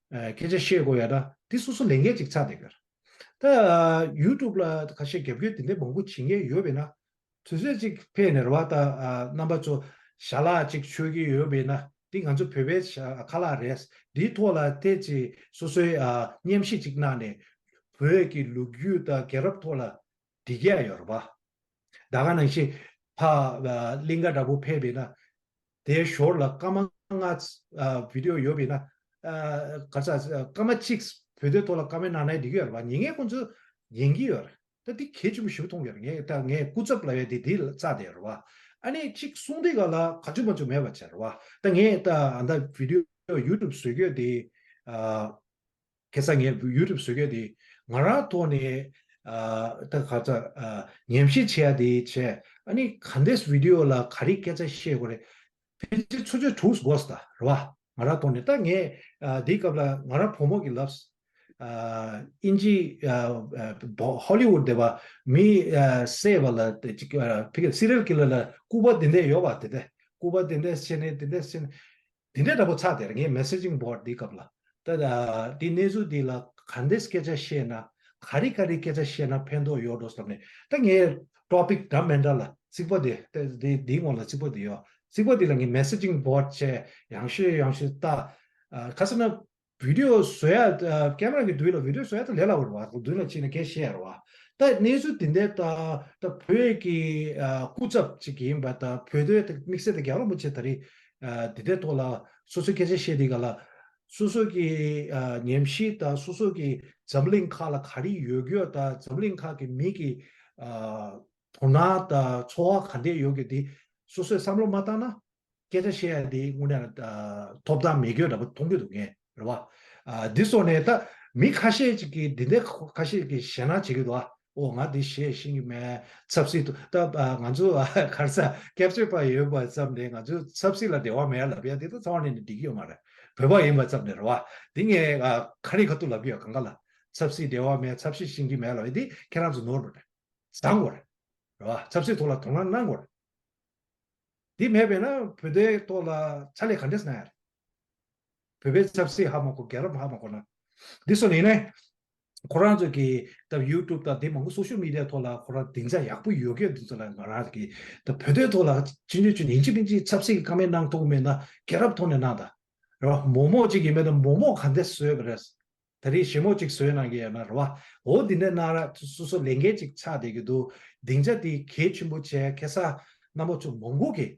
ཨ་སྐད་ཆ་བཤད་དགོས་ཡོད་ན་དེ་སོ་སོ་ལས་འགན་ཅིག་ཆགས་བསྡད་ཀྱི་ཡོད་རེད། ད་ཡུ་ཊུབ་ལ་ཁ་ཤས་རྒྱབ་སྐྱོར་དེ་འདྲའི་མང་པོ་བྱེད་མཁན་ཡོད་པ་ཡིན་ན། དུས་ཚོད་ཅིག་ཕེབས་ནས་རེད་བ། ད་ཨ་རྣམ་པ་ཚོ་ཞལ་ལག་ཅིག་མཆོད་ཀྱི་ཡོད་པ་ཡིན་ན། འདི་ང་ཚོ་བོད་པའི་ཞལ་ཁ་ལག་རེད། འདིའི་ཐོག་ལ་ཏོག་ཙམ་སོ་སོའི་ཨ་མཉམ་ཞིབ་ཅིག་གནང་ནས་བོད་ཀྱི་ལོ་རྒྱུས་དང་རྒྱལ་རབས་ཐོག་ལ་འགྲིག་ཡ་ཡོད་རེད་བ། ད་ག་ནང་བཞིན་ཕ་ཨ་གླིང་ག་འདྲ་པོ་ཕེབས་པ་ཡིན་ན། དེའི་ཞོར་ལ་སྐར་མ་ལྔ་ཨ་བི་ཌི་ཡོ་ཡོད་པ་ཡིན་ན། ཨ་ག་ས་སྐར་མ་གཅིག་བོད་དོན་ཐོག་ལ་བཀའ་མོལ་གནང་ན་འགྲིག་གི་ཡོད་རེད་བ། ཉན་མཁན་ཁོང་ཚོ་ཉན་གྱི་ཡོད་རེད། ད་འདི་གལ་ཆེན་པོ་ཞེ་པོ་མཐོང་གི་རེད། ངས་ད་ངས་སྐུ་ཚབ་ལབ་ཡ་དེ་འདི་ལ་རྩ་དེ་རེད་བ། ཨ་ནི་གཅིག་གསུང་དུས་སྒང་ལ་ག་ཚོད་མ་ཚོད་མེད་པ་བྱས་རེད་བ། ད་ངས་ད་ཨ་ད་བི་ཌི་ཡོ་ཡུ་ཊུབ་བཟོ་རྒྱུ་དེ་ཨ་ཁ་སང་ངས་ཡུ་ཊུབ་བཟོ་རྒྱུ་དེ་ང་རང་ཐོག་ནས་ཨ་ད་ག་ཚ་ཨ་ཉམས་ཞིབ་བྱེད་ཡ་དེ་བྱས། ཨ་ནི་ག་འདྲས་བི་ཌི་ཡོ་ལ་ག་རེ་སྐད་ཆ་བཤད་དགོས་རེད། ཕལ་ཆེར་ཚོད་ཚོད་དྲུག་འགོར་སོང་ད་རེད་བ། ང་རང་ཐོག་ནས་ད་ངས་ཨ་འདིའི་སྐབས་ལ་ང་རང་བུ་མོ་གི་ལབ། ཨ་དབྱིན་ཇི་ཨ་ཨ་བོ་ཧོ་ལི་ཝུད་དེ་བ་མི་ཨ་བསད་པ་ལ་དེ་ཅིག་ཨ་ཕ་གི་སི་རི་ཡལ་ཀི་ལར་ལ་སྐུ་པར་དེ་འདྲས་ཡོད་པ། དེ་འདྲས་སྐུ་པར་དེ་འདྲས་བྱས་ནས་དེ་འདྲས་བྱས་ནས་དེ་འདྲས་འདྲ་པོ་ཆགས་བསྡད་རེད། ངས་མེ་སེ་ཇིང་བོར་ཌི་འདིའི་སྐབས་ལ་ད་ཨ་དེ་གནས་ཚུལ་འདི་ལ་ག་འདྲས་སྐད་ཆ་བཤད་ན་ག་རེ་ག་རེ་སྐད་ཆ་བཤད་ན་ཕན་ཐོགས་ཡོད་འགྲོ་བསམ་ནས། ད་ངས་ཊོ་པིག་འདྲ་མི་འདྲ་ལ་རྩིག་པ་དེ་དེ་དེའི་ངོ་ལ་རྩིག་པ་དེ་ཡོད། རྩིག་པ་དེ་ལ་ངས་མེ་སེ་ཇིང་བོར་ཌི་བྱས། ཡང་ཤོས་ཡང་ཤོས་ལྟ། ཨ་ག་ཟེར་ན། བི་ཌི་ཡོ་བཟོ་ཡ་ཨ་ཀེམ་ར་གི་མདུན་ལ་བི་ཌི་ཡོ་བཟོ་ཡ་ད་ལས་སླ་པོ་རེད་བ། མདུན་ལ་ཕྱིན་ནས་སྐད་བཤད་རེད་བ། ད་གནས་ཚུལ་དེ་འདྲ་ད་ད་བོད་ཀྱི་ཨ་སྐུ་ཚབ་ཅིག་ཡིན་པ་དང་བོད་དོན་དེ་དམིགས་བསལ་དེ་རྒྱལ་བ་རིན་པོ་ཆེ་ད་རེས་ཨ་དེ་འདྲའི་ཐོག་ལ་སོ་སོའི་སྐད་ཆ་བཤད་དུས་སྒང་ལ་ སོ་སོ་གི་ཨ་ཉམས་ཞིབ་དང་སོ་སོ་གི་འཛམ་གླིང་ཁག་ལ་ག་རེ་ཡོད་རྒྱུ་དང་འཛམ་གླིང་ཁག་གི་མི་གི་ཨ་དོ་སྣང་དང་ཚོར་བ་ག་འདྲས་ཡོད་རྒྱུ་དེ་སོ་སོས་བསམ་བློ་མ་བཏང་ན། སྐད་ཆ་བཤད་ཡ་དེ་དངོས་གནས་ཨ་ཐོབ་ཐང་མེད་རྒྱུ་འདྲ་པོ་མཐོང་གི་འདུག་ངས་རེད་བ། ཨ་འདི་སོགས་ནས་ད་མི་ཁ་ཤས་ཅིག་གིས་འདི་འདྲའི་ཁ་ཤས་ཀྱིས་ཞེད་སྣང་བྱེད་ཀྱི་འདུག་ཨ། ཨོ་ང་འདི་བཤད་ཤེས་ཀྱི་མེད། ཆབ་སྲིད་དུ་ད་ཨ་ང་ཚོ་ཨ་ག་རེ་ཟ་སྐད་ཆ་པ་ཡོད་པ་ཙམ་ནས་ང་ཚོ་ཆབ་སྲིད་ལ་འབྲེལ་བ་མེད་ལབ་ཡ་དེ་ད་རྩ་བ་ནས་ནི་འགྲིག་གི་ཡོད་མ་རེད། བོད་པ་ཡིན་པ་ཙམ་ནས་རེད་བ། འདི་ངས་ཨ་ཁ་རི་ཁ་ཐུག་ལབ་ཀྱི་ཡོད་གང་ག་ལ། ཆབ་སྲིད་འབྲེལ་བ་མེད། ཆབ་སྲིད་ཤེས་ཀྱི་མེད་ལབ་ཡ་འདི་ཁྱེད་རང་ཚོ་ནོར་འགྲོ་རེད། བཟང་དགོས་རེད། རེད་བ། ཆབ་སྲིད་ཐོག་ལ་དོ་སྣང་གནང་དགོས་རེད། འདི་མེད་པས་ན་བོད་དོན་ཐོག་ལ་ཕྱག་ལས་ག་འདྲས་གནང་ཡ་རེད། བོད་པའི་ཆབ་སྲིད་ཧ་མ་གོ། རྒྱལ་རབས་ཧ་མ་གོ་ན། འདི་སོགས་ནི་ཡིན་ནའི། ཁོ་རང་ཚོ་གི་ད་ཡུ་ཊུབ་དང་འདི་མང་པོ་སོ་ཤལ་མི་ཌི་ཡ་ཐོག་ལ་ཁོ་རང་སྡིངས་ཆ་ཡག་པོ་ཡོད་མཁན་འདི་ཚོ་ལ་ང་རང་གི་ད་བོད་དོན་ཐོག་ལ་ཅི་འདྲ་ཅི་ཡིན་གཅིག་མིན་གཅིག་ཆབ་སྲིད་ཀྱི་བཀའ་མོལ་གནང་ཐུབ་ཀྱི་མེད་ན་རྒྱལ་རབས་ཐོག་ནས་གནང་དང་། རེད་བ། མོག་མོག་ཅིག་ཡིན་མེད་ན་མོག་མོག་ག་འདྲས་བཟོས་པ་རེད། ད་རེས་ཞིབ་མོ་ཅིག་བཟོས་གནང་གི་ཡོད་ན་རེད་བ། འོ་འདི་འདྲ་གནང་ར་སོ་སོ་ལས་འགན་ཅིག་ཆགས་བསྡད་ཀྱི་འདུག་སྡིངས་ཆ་དེ་གལ་ཆེན་པོ་བྱས་ཁ་སང་རྣམ་པ་ཚོ་མང་པོ་གིས་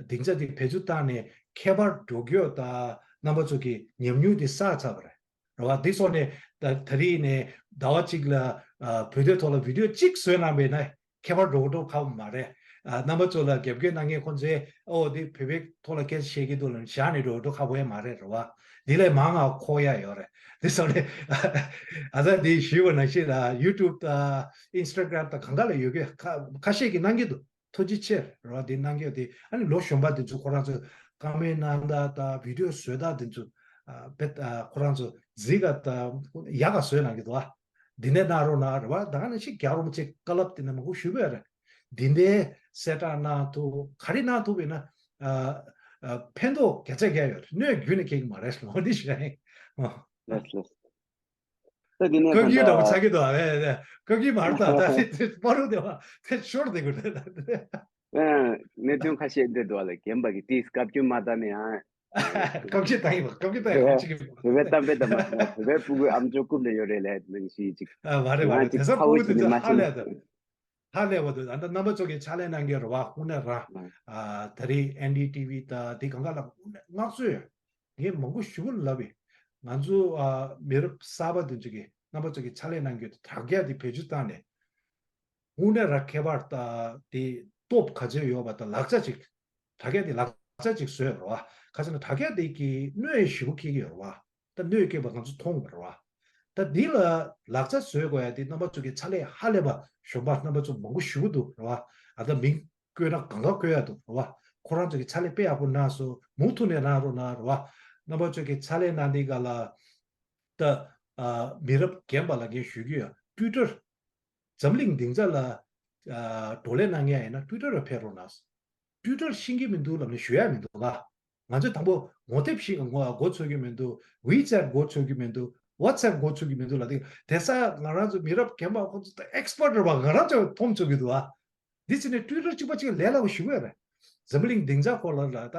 སྡིངས་ཆ་དེ་བེད་སྤྱོད་བཏང་ནས་ཁྱད་པར་འགྲོ་རྒྱུ་དང་རྣམ་པ་ཚོ་གི་ཉམས་མྱོང་དེ་བསགས་ཚར་བ་རེད། རེད་བ། འདི་སོགས་ནས་ད་ད་རེས་ནས་ཟླ་བ་གཅིག་ལ་ཨ་བོད་དོན་ཐོག་ལ་བི་ཌི་ཡོ་གཅིག་བཟོས་གནང་པས་ན། ཁྱད་པར་འགྲོ་འགྲོ་ཁག་པོ་མ་རེད། ཨ་རྣམ་པ་ཚོ་ལ་རྒྱབ་སྐྱོར་གནང་མཁན་ཁོང་ཚོས་ཨོ་འདི་བོད་པའི་ཐོག་ལ་སྐད་ཆ་བཤད་ཀྱི་འདུག་ལབ་ནས་བཞག་ནས་འགྲོ་འགྲོ་ཁག་པོ་ཡང་མ་རེད། རེད་བ། འདི་ལས་མང་ང་ཁོག་ཡ་ཡོད་རེད། འདི་སོགས་ནས་ཨ་ད་འདི་ཞུས་པ་ནང་བཞིན་ལ་ཡུ་ཊུབ་དང་ཨིན་སི་ཊ་གྷ་རམ་དང་གང་ག་ལ་ཡོད་མཁན་ཁ་ཁ་ཤས་ཀྱིས་གནང་གི་འདུག་ཐུགས་རྗེ་ཆེ་རེད་བ། འདི་གནང་གི་ཡོད་དེ་ཨ་ནི་ལོ་གཞོན་པ་འདི་ཚོ་ཁོ་རང་ཚོ་བཀའ་མོལ་གནང་སྟངས་དང་བི་ཌི་ཡོ་བཟོ་སྟངས་འདི་ཚོ་ཨ་དཔེ་ཨ་ཁོ་རང་ཚོ་གཟིགས་ག་དང་ཡག་ག་བཟོས་གནང་གི་འདུག་ཨ། འདི་ནས་གནང་རོགས་གནང་རེད་བ། ད་ག་ནང་བཞིན་རྒྱལ་བ་རིན་པོ་ཆེ་བཀའ་སློབ་དེ་ནས་མང་པོ་ཞུས་པ་རེད། འདི་འདྲའི་གསལ་བསྒྲགས་གནང་ཐུབ་ག་རེ་གནང་ཐུབ་ཡིན་ན་ཨ་ཨ་ཕན་ཐོགས་བརྒྱ་ཆ་བརྒྱ་ཡོད་རེད། གནོད་རྒྱུན་ནས་འཁེལ་གྱི་མ་རེད་ལོ་འདི་ཞུ་ཡ་ཡིན། ལགས་ལགས། ད་འདི་ནས་བཀའ་བརྒྱུད་འདྲ་པོ་ཆགས་ཀྱི་འདུག་ཨ། བཀའ་བརྒྱུད་མ་རེད་ད། ད་དེ་དེ་སྤ་རོ་དེ་བ་དེ་ཤོར་བསྡད་དགོས་རེད་ད། ཨ་གནད་དོན་ཁ་ཤས་འདི་འདུག་ཨ་ལ་རྒན་པ་གི་དེས་བཀའ་བརྒྱུད་མ་ལྟ་ནས་ཨ། བཀའ་བརྒྱུད་བཏང་ཡིན་པ། བཀའ་བརྒྱུད་བཏང་ཡིན་པ་ཅིག་ཡིན་པ། བོད་པའི་གཏམ་དཔེ་དང་མ་བོད་པའི་སྤུ་གུའི་ཨམ་ཅོག་རྐུབ་ནས་ཡོད་རེད་ལས་ནང་བཞིན་ཅིག་ཨ་མ་རེད་མ་རེད། དེང་སང་སྤུ་གུ་དེ་ཚོ་ཧ་ལས་ད་ཧ་ལས་པ་འདུག་ཨ་ད་རྣམ་པ་ཚོ་གིས་ཕྱག་ལས་གནང་གི་རེད་བ། དངོས་གནས་རང་ཨ་ད་རེས་ཨེན་ཌི་ཊི་ཝི་ད་དེ་གང་ག་ལ་དངོས་གནས་བསྔགས་བརྗོད་ངས་མང་པོ་ཞུ་གི་ལབ་ཡིན། ང་ཚོ་ཨ་མི་རབས་གསར་པ་དེ་ཚོ་གིས་རྣམ་པ་ཚོ་གིས་ཕྱག་ལས་གནང་གི་དྲ་རྒྱ་དེ་བེད་སྤྱོད་བཏང་ནས། དངོས་གནས་རང་ཁྱད་པར་དང་དེ་སྟོབས་ག་ཚོད་ཡོད་པ་དང་ལག་ཆ་ཅིག་དྲ་རྒྱ་དེ་ལག་ཆ་ཅིག་བཟོས་རེད་བ། ག་ཚོད་ན་དྲ་རྒྱ་དེ་གི་གནོད་ཞེ་པོ་འཁེལ་གྱི་ཡོད་རེད་བ། ད་གནོད་སྐྱེལ་བ་ང་ཚོ་མཐོང་བ་རེད་བ། ད་འདི་ལ་ལག་ཆ་བཟོས་དགོས་ཡ་དེ་རྣམ་པ་ཚོ་གི་ཕྱག་ལས་ཧ་ལས་པ་གཞོན་པ་རྣམ་པ་ཚོ་མང་པོ་ཞེ་པོ་འདུག་རེད་བ། ཨ་ད་མིང་བཀོད་ན་གང་ག་བཀོད་ཡ་འདུག་རེད་བ། ཁོ་རང་ཚོ་གི་ཕྱག་ལས་དཔེ་ཡག་པོ་གནང་སོང་། མུ་མཐུད་ནས་གནང་རོགས་གནང་རེད་བ། རྣམ་པ་ཚོ་གི་ཕྱག་ལས་གནང་དེ་ག་ལ་ད་ཨ་མི་རབས་རྒན་པ་ལ་ངས་ཞུ་རྒྱུ་ཡ་ཊུའི་ཊར། འཛམ་གླིང་སྡིངས་ཆ་ལ་ཨ་བགྲོ་གླེང་གནང་མཁན་ཡིན་ན་ཊུའི་ཊར་ལ་ཕེབས་རོགས་གནང་། ཊུའི་ཊར་ཤེས་ཀྱི་མི་འདུག་ལབ་ནས་ཞུ་ཡ་མི་འདུག་ག་ང་ཚོས་དང་པོ་ངོ་དེབ་ཤེས་ངོ་མགོ་ཚོད་ཀྱི་མི་འདུག་ཝི་ཆེ་ཊི་མགོ་ཚོད་ཀྱི་མི་འདུག་ཝ་ཊི་སེབ་མགོ་ཚོད་ཀྱི་མི་འདུག་ལབ་དུས་དེང་སང་ང་རང་ཚོ་མི་རབས་རྒན་པ་ཁོ་ཚོ་ད་ཨེག་སི་པར་ཊི་རེད་བ། ང་རང་ཚོས་མཐོང་ཚུགས་ཀྱི་འདུག་ཨ། འདི་ཕྱིན་ནས་ཊུའི་ཊར་གཅིག་པ་གཅིག་ལས་སླ་པོ་ཞེ་པོ་ཡོད་རེད། འཛམ་གླིང་སྡིངས་ཆ་སྐོར་ལ་ལ་ད་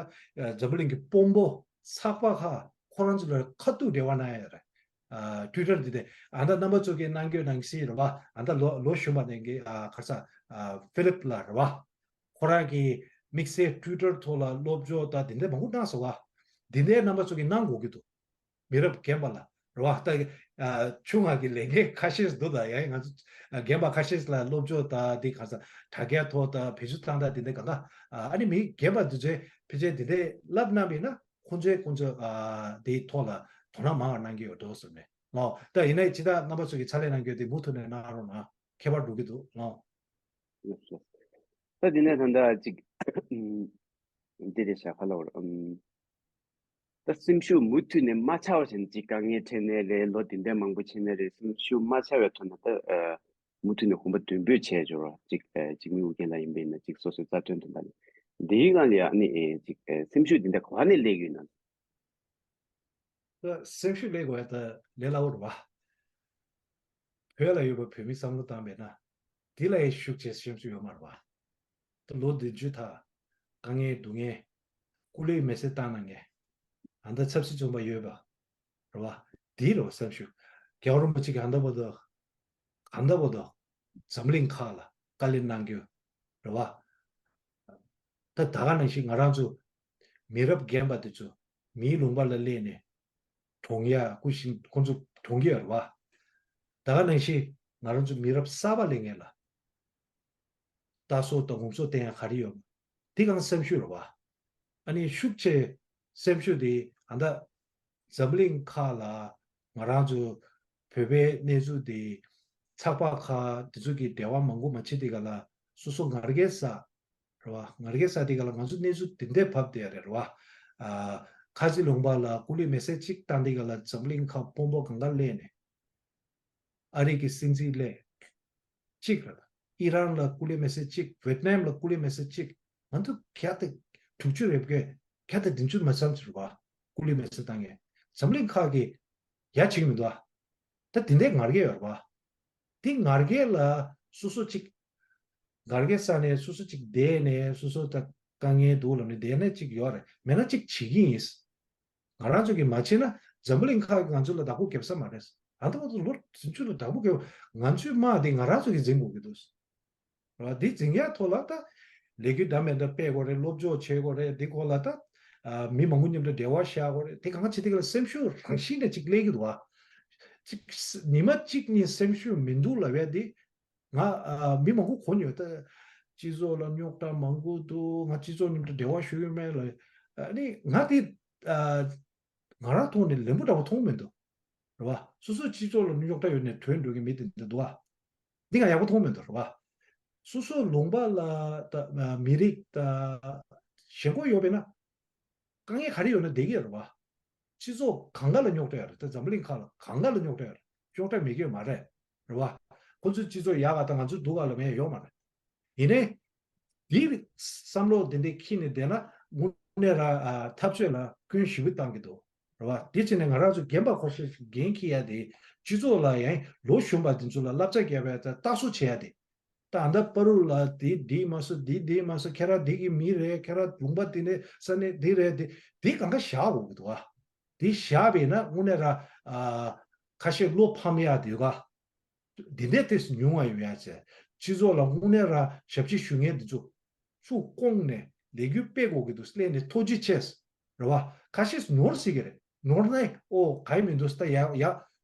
འཛམ་གླིང་གི་དཔོན་པོ་ཚགས་པ་ཁག་ཁོ་རང་ཚོ་ལ་ཁ་ཐུག་འབྲེལ་བ་གནང་ཡ་ཡོད་རེད། ཨ་ཊུའི་ཊར་འདི་དེ་ཨ་ད་རྣམ་པ་ཚོ་གིས་གནང་རྒྱུ་ནང་བཞིན་རེད་བ། ཨ་ད་ལོ་ལོ་གཞོན་པ་ནས་གི་ཨ་ག་རེ་ཟ་ཨ་ཧྥི་ལིབ་ལགས་རེད་བ། ཁོ་རང་གིས་དམིགས་བསལ་ཊུའི་ཊར་ཐོག་ལ་སློབ་སྦྱོང་དང་དེ་འདྲ་མང་པོ་གནང་སོང་བ། འདི་འདྲའི་རྣམ་པ་ཚོ་གིས་གནང་དགོས་ཀྱི་འདུག་མི་རབས་རྒན་པ་ལ་རེད་བ། ད་ཨ་ཆུང་བ་གི་ལས་འགན་ཁ་ཤས་འདུག་ད་ཡང་ང་ཚོ་ཨ་རྒན་པ་ཁ་ཤས་ལ་སློབ་སྦྱོང་དང་འདི་ག་རེ་ཟ་དྲ་རྒྱའི་ཐོག་དང་བེད་སྤྱོད་བཏང་སྟངས་དེ་འདྲ་གང་ག་ཨ་ཨ་ནི་མི་རྒན་པ་འདི་ཚོས་ཕལ་ཆེར་འདི་འདྲའི་བསླབ་གནང་བ་ཡིན་ན་ཁོང་ཚོས་ཁོང་ཚོ་ཨ་འདིའི་ཐོག་ལ་དོ་སྣང་མང་བ་གནང་གི་ཡོད་འགྲོ་བསམ་ནས་ལོ། ད་ཡིན་ན་ཅི་ད་རྣམ་པ་ཚོ་གི་ཕྱག་ལས་གནང་རྒྱུ་དེ་མུ་མཐུད་ནས་གནང་རོགས་གནང་། ཁྱད་པར་འགྲོ་གི་འདུག་ལོ། ད་དེ་ནས་ད་ལྟ་ཅིག་འདི་རེད་ཤག་ཧ་ལ་བོར་ཨམ། ད་སེམས་ཤུགས་མུ་མཐུད་ནས་མ་ཆག་པ་བྱས་ནས་ཅིག་དཀའ་ངལ་འཕྲད་ནའི་རེད། ལོ་དེ་འདྲ་མང་པོ་ཕྱིན་ནའི་རེད། སེམས་ཤུགས་མ་ཆག་པའི་ཐོག་ནས་ད་ཨ་མུ་མཐུད་ནས་གོམ་པ་མདུན་སྤོས་བྱས་འབྱོར་བ་ཅིག་ཨ་འཇིགས་མེད་ཨུ་རྒྱན་ལགས་ཡིན་པ་ཡིན་ན་ཅིག་སོ་སོའི་རྩ་དོན་དོན་དག་ནས་འདིའི་སྒང་ལ་ཡང་ཨ་ནི་ཨེ་ཅིག་ཨེ་སེམས་ཤུགས་འདི་འདྲ་ག་པར་ནས་སླེབས་ཡོད་ན། ད་སེམས་ཤུགས་སླེབས་དགོས་ཡ་ད་ལས་སླ་བོ་རེད་བ། བོད་ལ་ཡོད་པའི་བོད་མི་བསམ་བློ་བཏང་བས་ན་འདི་ལ་ཡང་ཤུགས་ཆེ་སེམས་ཤུགས་ཡོད་མ་རེད་བ། ད་ལོ་བདུན་ཅུ་ཐ་དཀའ་ངལ་སྡུག་བསྔལ་སྐུ་ལུས་མེ་སྲེག་བཏང་གནང་མཁན་ཨ་ད་ཆབ་སྲིད་བཙོན་པ་ཡོད་པ་རེད་བ། འདི་རེད་བ་སེམས་ཤུགས། རྒྱལ་བ་རིན་པོ་ཆེ་གིས་ཨ་ད་བར་དུ་གང་ལྟ་བར་དུ་འཛམ་གླིང་ཁག་ལ་དཀའ་ལས་གནང་རྒྱུ་རེད་བ། ད་ད་ག་ནང་བཞིན་ང་རང་ཚོ་མི་རབས་རྒན་པ་དེ་ཚོ་མིའི་ལུང་པ་ལ་སླེབས་ནས་ གྲོངས་ཡ་སྐུ་ཞིང་ཁོང་ཚོ་གྲོངས་ཀྱི་ཡོད་རེད་བ། ད་ག་ནང་བཞིན་ང་རང་ཚོ་མི་རབས་གསར་པ་སླེབས་མཁན་ལ་ལྟ་སྲོལ་དང་ངོམ་སྲོལ་བསྟན་ཡ་ག་རེ་ཡོད། དེ་གང་སེམས་ཤུགས་རེད་བ། ཨ་ནི་ཤུགས་ཆེ་སེམས་ཤུགས་དེ་ཨ་ད་འཛམ་གླིང་ཁག་ལ་ང་རང་ཚོ་བོད་པའི་གནས་ཚུལ་དེ་ཚགས་པར་ཁག་དེ་ཚོ་གི་འབྲེལ་བ་མང་པོ་མ་བྱེད་དེ་ག་ལ་སོ་སོ་ངར་སྐད་ས་རེད་བ། ངར་སྐད་ས་དེ་ག་ལ་ང་ཚོ་གནས་ཚུལ་དེ་འདྲས་བབས་བསྡད་རེད་རེད་བ། ཨ། ཁ་ཆེ་ལུང་པ་ལ་སྐུ་ལུས་མེ་སྲེག་གཅིག་བཏང་དེ་ག་ལ་འཛམ་གླིང་ཁག་དཔོན་པོ་གང་ག་སླེབས་ནས། ཨ་རི་གི་སྲིད་འཛིན་སླེབས། གཅིག་རེད། ཨི་རན་ལ་སྐུ་ལུས་མེ་སྲེག་གཅིག་ཝེད་ནམ་ལ་སྐུ་ལུས་མེ་སྲེག་གཅིག་ང་ཚོ་ག་དེ་དྲུག་ཅུ་རེ་བརྒྱད་ག་དེ་བདུན་ཅུ་མ་ཚང་ཟེར་བ། སྐུ་ལུས་མེ་སྲེག་བཏང་ངས་འཛམ་གླིང་ཁག་གི་ཡ་བྱེད་ཀྱི་མི་འདུག་ཨ། ད་དེ་འདྲའི་ངར་སྐད་ཡོད་རེད་བ། དེ་ངར་སྐད་ལ་སོ་སོ་གཅིག་ངར་སྐད་ས་ནས་སོ་སོ་གཅིག་བསྡད་ནས་སོ་སོ་ད་དཀའ་ངལ་འདུག་ལབ་ནས་བསྡད་ན་གཅིག་ཡོད་རེད། མེད་ན་གཅིག་བྱེད་ཀྱི་ཡིན། ང་རང་ཚོ་གིས་མ་བྱས་ན་འཛམ་བུ་གླིང་ཁག་གིས་ང་ཚོ་ལ་བདག་པོ་རྒྱབ་ས་མ་རེད། ཨ་ད་ང་ཚོ་ལོ་བདུན་ཅུ་ལ་བདག་པོ་རྒྱབ། ང་ཚོའི་དམག་དེ་ང་རང་ཚོ་གིས་འཛིང་དགོས་ཀྱི་འདུག་ར། འདི་འཛིང་ཡག་ཐོག་ལ་ད་ལས་འགུལ་འདྲ་མི་འདྲ་སྤེལ་དགོས་རེད། སློབ་སྦྱོང་བྱེད་དགོས་རེད། འདི་སྐོར་ལ་ད་ཨ་མི་མང་པོ་མཉམ་དུ་འབྲེལ་བ་བཞག་དགོས་རེད། དེ་གང་བྱེད་དེ་ག་ལ་སེམས་ཤུགས་རང་བཞིན་ནས་ཅིག་སླེབས་ཀྱི་འདུག་ཨ། ཅིག་ཉི་མ་གཅིག་གཉིས་སེམས་ཤུགས་མི་འདུག་ལབ་ཡ་དེ། ང་ཨ་མི་མང་པོ་གོ་མྱོང་། ད་སྤྱི་ཚོགས་ལ་རྙོག་དྲ་མང་པོ་འདུག་ང་སྤྱི་ཚོགས་མཉམ་དུ་འབྲེལ་བ་ཞུ་གི་མེད་ལ། ཨ་ནི་ང་དེ་ཨ་ང་རང་ཐོག་ནས་ལེན་པོ་འདྲ་པོ་མཐོང་མི་འདུག་རེད་བ། སོ་སོའི་སྤྱི་ཚོགས་ལ་རྙོག་དྲ་ཡོད་ནས་བྲོས་འགྲོ་གི་མི་དེ་འདྲ་འདུག་བ། འདི་ང་ཡག་པོ་མཐོང་མི་འདུག་རེད་བ། སོ་སོའི་ལུང་པ་ལ་ད་མི་རིགས་ད་ཞེན་ཁོག་ཡོད་པས་ན། དཀའ་ངལ་ག་རེ་ཡོད་ན་བསྡད་ཀྱི་རེད་བ། སྤྱི་ཚོགས་གང་ག་ལ་རྙོག་དྲ་ཡོད་རེད། ད་འཛམ་བུ་གླིང་ཁག་ལ་གང་ག་ལ་རྙོག་དྲ་ཡོད་རེད། རྙོག་དྲ་མེད་ཀྱི་ཡོད་མ་རེད། རེད་བ། ཁོ་ཚོའི་སྤྱི་ཚོགས་ཡག་ག་ད་ང་ཚོའི་སྡུག་ག་ལ་མེད་ཡོད་མ་རེད། ཡིན་ནའི། འདིར་བསམ་བློ་དེ་འདྲས་འཁྱེར་ནས་བསྡད་ན་དངོས་གནས་ར་ཨ་འཐབ་རྩོད་ལ་སྐུལ་ཞེ་པོ་བཏང་གི་འདུག་རེད་བ། དེ་བྱས་ནས་ང་རང་ཚོ་རྒན་པ་ཁོ་ཚོས་འགན་འཁྱེར་ཡ་དེ་སྤྱི་ཚོགས་ལ་ཡང་ལོ་གཞོན་པ་དེ་ཚོ་ལ་བསླབ་བྱ་བརྒྱབ་པའི་ལྟ་ཚུལ་བྱེད་ཡ་དེ། ད་ཨ་མདའ་པ་རུ་ལ་དེ་འདི་མ་སོ་འདི་འདི་མ་སོ་ཁྱེད་རང་འདི་གི་མི་རེད། ཁྱེད་རང་ལུང་པ་འདི་ནས་ས་གནས་འདི་རེད། འདི་འདི་གང་ག་བཞག་དགོས་ཀྱི་འདུག་ཨ། འདི་བཞག་པས་ན་དངོས་གནས་ར་ཨ་ཁ་ཤས་བློ་ཕམ་ཡ་དེ་ག་འདི་འདྲའི་ཏོག་ཙམ་ཉུང་བ་ཡོང་ཡ་བྱས། སྤྱི་ཚོགས་ལ་དངོས་གནས་ར་ཞབས་ཕྱི་ཞུ་མཁན་འདི་ཚོ་ཚུར་བསྐོངས་ནས་ལས་འགུལ་སྤེལ་དགོས་ཀྱི་འདུག་སླེབས་ནས་ཐུགས་རྗེ་ཆེ། རེད་བ། ཁ་ཤས་ནོར་སྲིད་ཀྱི་རེད། ནོར་ནས་ཨོ་ག་ཡི་མི་འདུག་ད་ཡ་ཡ།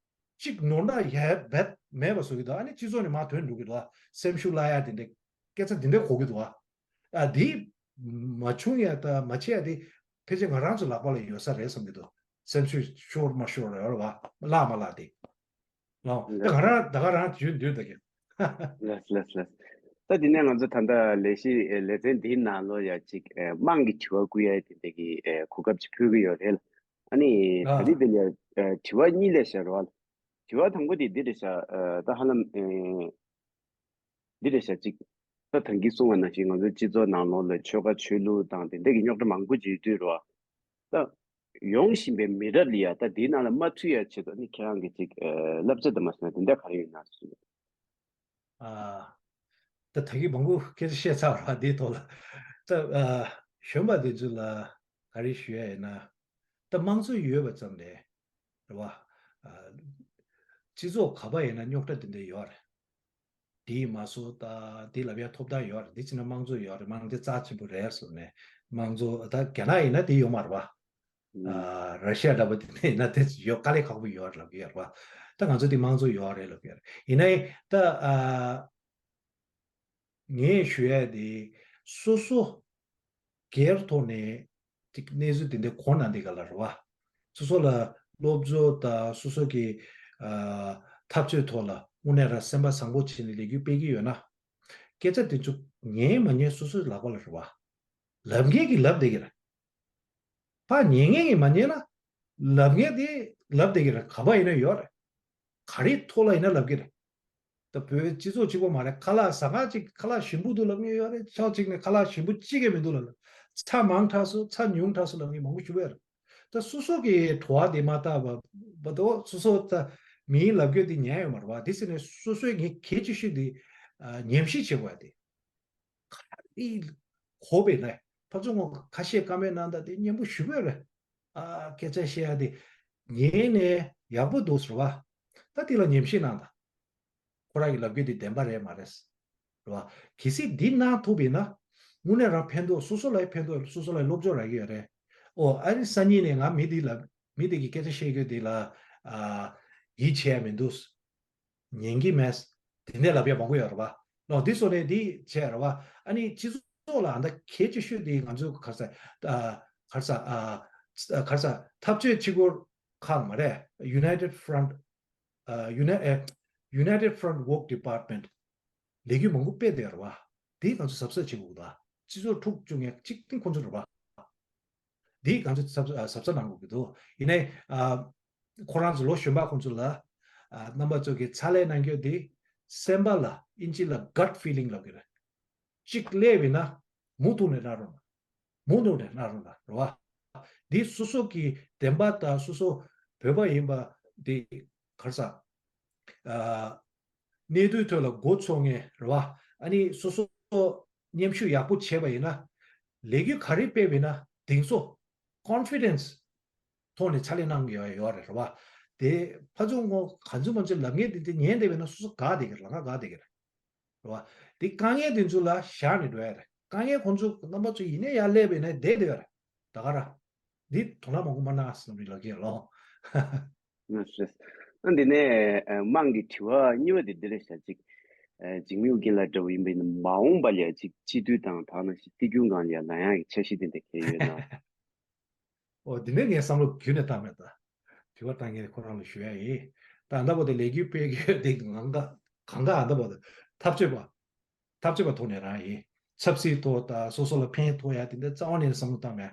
གཅིག་ནོར་ན་ཡ་བད་མེད་པ་བཟོ་གི་འདུག་ཨ་ནི་སྤྱི་ཚོགས་ནས་མར་ཐོན་འགྲོ་གི་འདུག་ཨ། སེམས་ཤུགས་བརླག་ཡ་དེ་འདྲ། སྐད་ཆ་དེ་འདྲ་གོ་གི་འདུག་ཨ། ཨ་དེ་མ་བྱུང་ཡ་ད་མ་བྱེད་ཡ་དེ་ཕལ་ཆེར་ང་རང་ཚོ་ལག་པ་ལ་ཡོད་ས་རེད་བསམ་གི་འདུག་སེམས་ཤུགས་ཤོར་མ་ཤོར་རེད་བ། བརླག་མ་བརླག་དེ། ལགས་ད་ང་རང་ད་ག་རང་རྒྱུན་འདུག་ད་གི། ལགས་ལགས་ལགས། ད་དེ་ནས་ང་ཚོ་ད་ལྟ་ལས་གཞི་ལེ་ཚན་འདིའི་ནང་ལོགས་ཡ་ཅིག་དམངས་ཀྱི་དྲི་བ་བསྐུར་ཡ་དེ་འདྲ་གི་གོ་སྐབས་ཅིག་ཕུལ་གི་ཡོད་རེད། ཨ་ནི་ད་ལྟ་དེ་ལ་དྲི་བ་གཉིས་སླེབས་ཤག་རེད་བ། དྲི་བ་དང་པོ་དེ་འདི་རེད་ཤག་ད་ཧ་ལམ་འདི་རེད་ཤག་ཅིག་ད་ཐང་གིས་གསུངས་པ་ནང་བཞིན་ང་ཚོའི་སྤྱི་ཚོགས་ནང་ལོགས་ལ་ཆོལ་ཁ་ཆོས་ལུགས་དང་དེ་འདྲ་གི་རྙོག་དྲ་མང་པོ་ཅིག་ཡོད་དུས་རེད་བ། ད་ཡོང་བཞིན་པའི་མི་རབས་ལ་ཡ་ད་དེའི་ནང་ལ་མ་ཚུད་ཡ་ཆེད་དུ་ནི་ཁྱེད་རང་གི་ཅིག་བསླབ་བྱ་དང་མ་སོང་ན་དེ་འདྲ་ག་རེ་ཡོད་ན་ཟེར། ཨ། ད་ད་གིན་མང་པོ་སྐད་ཆ་བཤད་ཚར་བ་འདིའི་ཐོག་ལ། ད་ཨ་གཞོན་པ་དེ་ཚོ་ལ་ག་རེ་ཞུ་ཡ་ཡིན་ན། ད་དམངས་གཙོ་ཡོད་པ་ཙམ་ལས་རེད་བ། ཨ་སྤྱི་ཚོགས་ག་པ་ཡིན་ན་རྙོག་དྲ་དེ་འདྲ་ཡོད་རེད། དེས་མ་སོ་ད་དེ་ལབ་ཡ་ཐོབ་ཐང་ཡོད་རེད། དེ་བྱས་ན་དམངས་གཙོ་ཡོད་རེད། དམངས་གཙོ་རྩ་ཆེན་པོ་རེད་ཟེར་ནས། དམངས་གཙོ་ད་རྒྱ་ནག་ཡིན་ན་དེ་ཡོད་མ་རེད་བ། ཨ་ར་ཤི་ཡ་འདྲ་པོ་དེ་ནས་ཡིན་ན་དེ་ཡོད་དཀའ་ལས་ཁག་པོ་ཡོད་རེད་ལབ་ཀྱི་ཡོད་རེད་བ། ད་ང་ཚོ་དེ་དམངས་གཙོ་ཡོད་རེད་ལབ་ཀྱི་ཡོད་རེད། ཡིན་ནའི་ད་ཨ་ངས་ཞུ་ཡ་དེ་སོ་སོ་སྒེར་ཐོག་ནས་ཅིག་གནས་ཚུལ་དེ་འདྲ་གོ་ན་འདི་ག་ལ་རེད་བ། སོ་སོ་ལ་སློབ་གསོ་དང་སོ་སོ་གི་ཨ་འཐབ་རྩོད་ཐོག་ལ་དངོས་གནས་ར་སེམས་པ་བཟང་པོ་བྱས་ནས་ལས་འགུལ་སྤེལ་གྱི་ཡོད་ན། སྐད་ཆ་དེ་ཚོ་ཉན་མ་ཉན་སོ་སོའི་ལག་པ་ལ་རེད་བ། ལབ་མཁན་གྱིས་ལབ་བསྡད་ཀྱི་རེད། ཕར་ཉན་མཁན་གྱིས་མ་ཉན་ན། ལབ་མཁན་དེ་ལབ་བསྡད་ཀྱི་རེད། ག་པ་ཡིན་ན་ཡོད་རེད། ག་རེའི་ཐོག་ལ་ཡིན་ན་ལབ་ཀྱི་རེད། ད་བོད་སྤྱི་ཚོགས་གཅིག་པོ་མ་རེད། ཁ་ལག་ཟ་ཁང་གཅིག་ཁ་ལག་ཞིམ་པོ་འདུག་ལབ་མཁན་ཡོད་རེད། ཕྱོགས་གཅིག་ནས་ཁ་ལག་ཞིམ་པོ་གཅིག་ཀྱང་མི་འདུག་ལབ། ཚྭ་མང་དྲགས་སོང་། ཚྭ་ཉུང་དྲགས་སོང་ལབ་མཁན་མང་པོ་ཞིག་ཡོད་རེད། ད་སོ་སོ་གི་བྲོ་བ་དེ་མ་བཏབ་པ་བར་དུ་སོ་སོ་ད་མིའི་ལབ་རྒྱུ་དེ་ཉན་ཡོད་མ་རེད་བ། དེ་ཟེར་ནས་སོ་སོའི་ངས་གལ་ཆེ་ཤོས་དེ་ཨ་ཉམས་ཞིབ་བྱེད་དགོས་ཡ་དེ། ག་རེ་གོ་བས་ན་ཕར་ཚུར་ངོ་ཁ་ཤས་བཀའ་མོལ་གནང་སྟངས་དེ་སྙན་པོ་ཞེ་པོ་རེད། ཨ་སྐད་ཆ་བཤད་ཡ་དེ་ཉན་ནས་ཡག་པོ་འདུག་ཟེར་བ། ད་དེ་ལ་ཉམས་ཞིབ་གནང་དང་། ཁོ་རང་གི་ལབ་རྒྱུ་དེ་བདེན་པ་རེད་མ་རེད། རེད་བ། གལ་སྲིད་འདི་གནང་ཐུབ་པས་ན། དངོས་གནས་རང་ཕན་ཐོགས། སོ་སོ་ལ་ཕན་ཐོགས། སོ་སོ་ལ་སློབ་སྦྱོང་རག་གི་ཡོད་རེད། ཨོ་ཨ་རི་སང་ཉིན་ནས་ང་མི་འདི་ལ་ མི་དེ་གི་སྐད་ཆ་བཤད་རྒྱུ་དེ་ལ་ཨ་ཡིད་ཆེས་ཡ་མི་འདུག་ཉན་གྱི་མེད། དེ་འདྲ་ལབ་ཡ་མང་པོ་ཡོད་རེད་བ། ལོ་འདི་སོ་ནས་འདི་བྱས་རེད་བ། ཨ་ནི་སྤྱི་ཚོགས་ལ་ཨ་ད་གལ་ཆེ་ཤོས་དེ་ང་ཚོ་ག་རེ་ཟ་ཨ་ག་རེ་ཟ་ཨ་ག་རེ་ཟ་འཐབ་རྩོད་སྤྱི་སྒོར་ཁག་མ་རེད། United Front ཨ་Uni- ཨ་United Front Work Department ལས་འགུལ་མང་པོ་སྤེལ་བསྡད་ཡོད་རེད་བ། དེ་ང་ཚོ་གཟབ་གཟབ་བྱེད་དགོས་ད། སྤྱི་ཚོགས་འཁྲུག་བཅུག་མཁན་གཅིག་དེ་ཁོང་ཚོ་རེད་བ། དེ་ང་ཚོ་གཟབ་གཟབ་གཟབ་གནང་དགོས་ཀྱི་འདུག་ཡིན་ནའི་ཨ་ཁོ་རང་ཚོ་ལོ་གཞོན་པ་ཁོང་ཚོ་ལ་ཨ་རྣམ་པ་ཚོ་གི་ཕྱག་ལས་གནང་རྒྱུ་དེ་སེམས་པ་ལ་ཨིན་ཇི་ལ་gut feeling ལབ་ཀྱི་རེད། གཅིག་སླེབས་ཡིན་ན་མུ་མཐུད་ནས་གནང་རོགས་གནང་། མུ་མཐུད་ནས་གནང་རོགས་གནང་རེད་བ། འདི་སོ་སོ་གི་བདེན་པ་དང་སོ་སོ་བོད་པ་ཡིན་པ་འདི་ག་རེ་ཟ། ཨ་གནས་དུས་ཐོག་ལ་མགོ་ཚོས་མཁན་རེད་བ། ཨ་ནི་སོ་སོ་མཉམ་ཞུགས་ཡག་པོ་བྱས་པ་ཡིན་ན་ལས་འགུལ་ག་རེ་སྤེལ་བ་ཡིན་ན་གདེང་ཚོད་confidence ཐོག་ནས་ཕྱག་ལས་གནང་གི་ཡོད་ཡོད་རེད་རེད་བ། དེ་ཕར་ཚུར་ངོ་ག་ཚོད་མ་ཚོད་ལབ་མཁན་དེ་དེ་ཉན་བསྡད་པ་ཡིན་ན་སོ་སོ་དགའ་བསྡད་ཀྱི་རེད། ལ་ང་དགའ་བསྡད་ཀྱི་རེད། རེད་བ། དེ་དཀའ་ངལ་དེ་ཚོ་ལ་བཞག་ནས་འགྲོ་ཡ་རེད། དཀའ་ངལ་ཁོང་ཚོ་རྣམ་པ་ཚོ་ཡིན་ནའི་ཡར་སླེབས་པ་ཡིན་ན་བསྡད་བསྡད་ཡ་རེད། ད་ག་ར། འདི་དོ་སྣང་མང་པོ་མ་གནང་བསམ་པའི་ལོ་རྒྱུས་ལོ། ལགས་སོ། ཨ་འདི་ནས་ཨ་དམངས་ཀྱི་དྲི་བ་གཉིས་པ་དེ་འདི་རེད་ཤག་ཅིག་ཨ་འཇིགས་མེད་ཨོ་རྒྱན་ལགས་འདྲ་བོ་ཡིན་པ་ཡིན་ན་མ་འོངས་པ་ལ་ཡ་ཅིག་སྤྱི་འཐུས་དང་དེ་ནང་བཞིན་སྲིད་སྐྱོང་སྒང་ལ་ཡ་ལངས་ཡག་གི་འཆར་གཞི་དེ་འདྲ་གང་ཡོད་ན། ཨོ་འདི་ནས་ངས་བསམ་བློ་ཁྱོན་ནས་བཏང་མེད་ད། དྲི་བ་བཏང་མཁན་ཁོ་རང་ལ་ཞུ་ཡ་ཡིན། ད་ཨ་ད་བར་དུ་ལས་འགུལ་སྤེལ་རྒྱུ་དེ་གང་ག་གང་ག་ཨ་ད་བར་དུ་འཐབ་རྩོད་པ། འཐབ་རྩོད་པ་ཐོག་ནས་རང་ཡིན། ཆབ་སྲིད་ཐོག་དང་སོ་སོ་ལ་ཕན་ཐོགས་ཡ་དེ་འདྲ་རྩ་བ་ནས་བསམ་བློ་བཏང་མེད།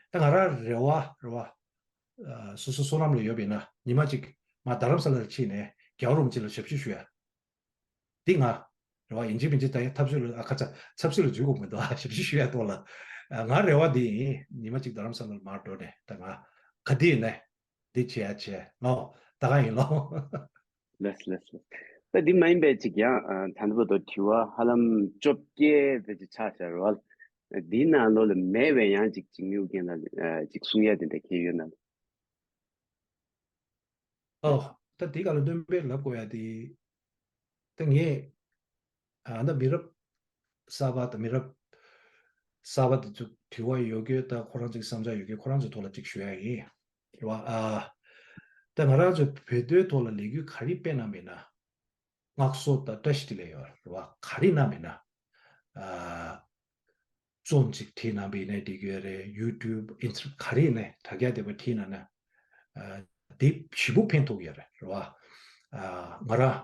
ད་ང་རང་རེ་བ་རེ་བ། ཨ་སོ་སོ་བསོད་ནམས་ལ་ཡོད་པ་ཡིན་ན་ཉི་མ་གཅིག་མར་རྡ་རམ་ས་ལ་ལ་ཕྱིན་ནས་རྒྱལ་བ་རིན་པོ་ཆེ་ལ་ཞབས་ཕྱི་ཞུ་ཡ། འདི་ང་རེ་བ་ཡིན་གཅིག་མིན་གཅིག་ད་ཡ་འཐབ་རྩོད་ལ་ཨ་ཁ་ཚ་ཆབ་སྲིད་ལ་འཇུག་དགོས་མི་འདུག་ཨ་ཞབས་ཕྱི་ཞུ་ཡ་ཐོག་ལ། ཨ་ང་རེ་བ་འདི་ཡིན། ཉི་མ་གཅིག་རྡ་རམ་ས་ལ་ལ་མར་འགྲོ་ནས་ད་ང་ག་དུས་ཡིན་ནའི་འདི་བྱེད་ཡ་བྱེད་ལོ། ད་ག་ཡིན་ལོ། ལགས་ལགས་ལགས། ད་འདི་མ་ཡིན་པའི་ཅིག་ཡང་ཨ་ད་ལྟ་བར་དུ་དྲི་བ་ཧ་ལམ་བཅོ་བརྒྱད་ཙམ་ཅིག་ཆགས་བཞག་རེད་བ། འདིའི་ནང་ལོགས་ལ་མེད་པའི་ཡང་ཅིག་འཇིགས་མེད་ཨོ་རྒྱན་ལགས་ཨ་ཅིག་གསུང་ཡ་དེ་འདྲ་གང་ཡོད་ན། ཨོ། ད་དེ་ག་ལ་སྣོན་པ་ལབ་དགོས་ཡ་དེ། ད་ངས་ཨ་ད་མི་རབས་གསར་པ་དང་མི་རབས་གསར་པ་དེ་ཚོ་དྲི་བ་ཡོད་རྒྱུ་དང་ཁོ་རང་ཚོའི་བསམ་འཆར་ཡོད་རྒྱུ་ཁོ་རང་ཚོའི་ཐོག་ལ་ཅིག་ཞུ་ཡ་ཡིན། རེད་བ། ཨ་ད་ང་རང་ཚོ་བོད་དོན་ཐོག་ལ་ལས་འགུལ་ག་རེ་སྤེལ་གནང་མེད་ན། མངགས་གསོལ་དང་བཀྲ་ཤིས་བདེ་ལེགས་ཡོད་རེད་བ། ག་རེ་གནང་མེད་ན། ཨ་རྩོམ་ཅིག་བྲིས་གནང་པ་ཡིན་ན་འགྲིག་གི་ཡོད་རེད། ཡུ་ཊུབ་ཨིན་སི་ཊ་ག་རེ་ཡིན་ནའི་དྲ་རྒྱ་དེ་པར་བྲིས་གནང་ན་ཨ་དེ་ཞེ་པོ་ཕན་ཐོགས་ཡོད་རེད་རེད་བ། ཨ་ང་རང་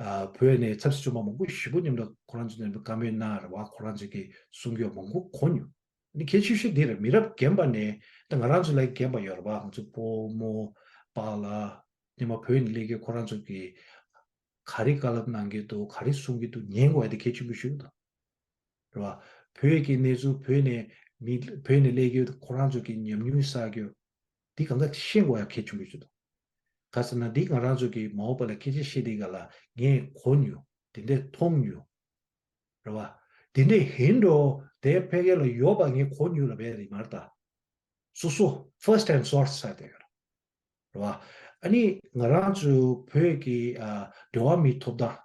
ཨ་བོད་ནས་ཆབ་སྲིད་བཙོན་པ་མང་པོ་ཞེ་པོ་མཉམ་དུ་ཁོ་རང་ཚོ་མཉམ་དུ་བཀའ་མོལ་གནང་རེད་བ། ཁོ་རང་ཚོ་གི་གསུང་རྒྱུ་མང་པོ་གོ་མྱོང་། ནི་གལ་ཆེ་ཤོས་འདི་རེད། མི་རབས་རྒན་པ་ནས་ད་ང་རང་ཚོ་ལས་རྒན་པ་ཡོད་རེད་བ། ང་ཚོ་སྤོ་རྨོ་པཱ་ལགས་སྔོན་མ་བོད་ནས་སླེབས་མཁན་ཁོ་རང་ཚོ་གིས་ག་རེ་བཀའ་སློབ་གནང་གི་འདུག་ག་རེ་གསུང་གི་འདུག་ཉན་དགོས་ཡ་དེ་གལ་ཆེན་པོ་ཞིག་འདུག་རེད་བ། བོད་ཀྱི་གནས་ཚུལ་བོད་ནས་མི་བོད་ནས་སླེབས་མཁན་ཁོ་རང་ཚོ་གི་ཉམས་མྱོང་བསགས་རྒྱུ་འདི་གང་ག་ཤེས་དགོས་ཡ་གལ་ཆེན་པོ་ཞིག་འདུག་ག་ཟེར་ན་འདི་ང་རང་ཚོ་གི་མ་འོངས་པ་ལ་སྐད་ཆ་བཤད་དེ་ག་ལ་ངས་གོ་མྱོང་། དེ་འདྲས་མཐོང་མྱོང་། རེད་བ། དེ་འདྲས་ཡིན་འགྲོ། དེ་ཕ་གི་ལ་ཡོད་པ་ངས་གོ་མྱོང་ལབ་ཡ་རེད་མ་རེད་ད། སོ་སོ་first hand source ཟེར་དེ་ཡོད་རེད་བ། ཨ་ནི་ང་རང་ཚོའི་བོད་ཀྱི་ཨ་འབྲེལ་བ་མི་ཐོབ་ཐང་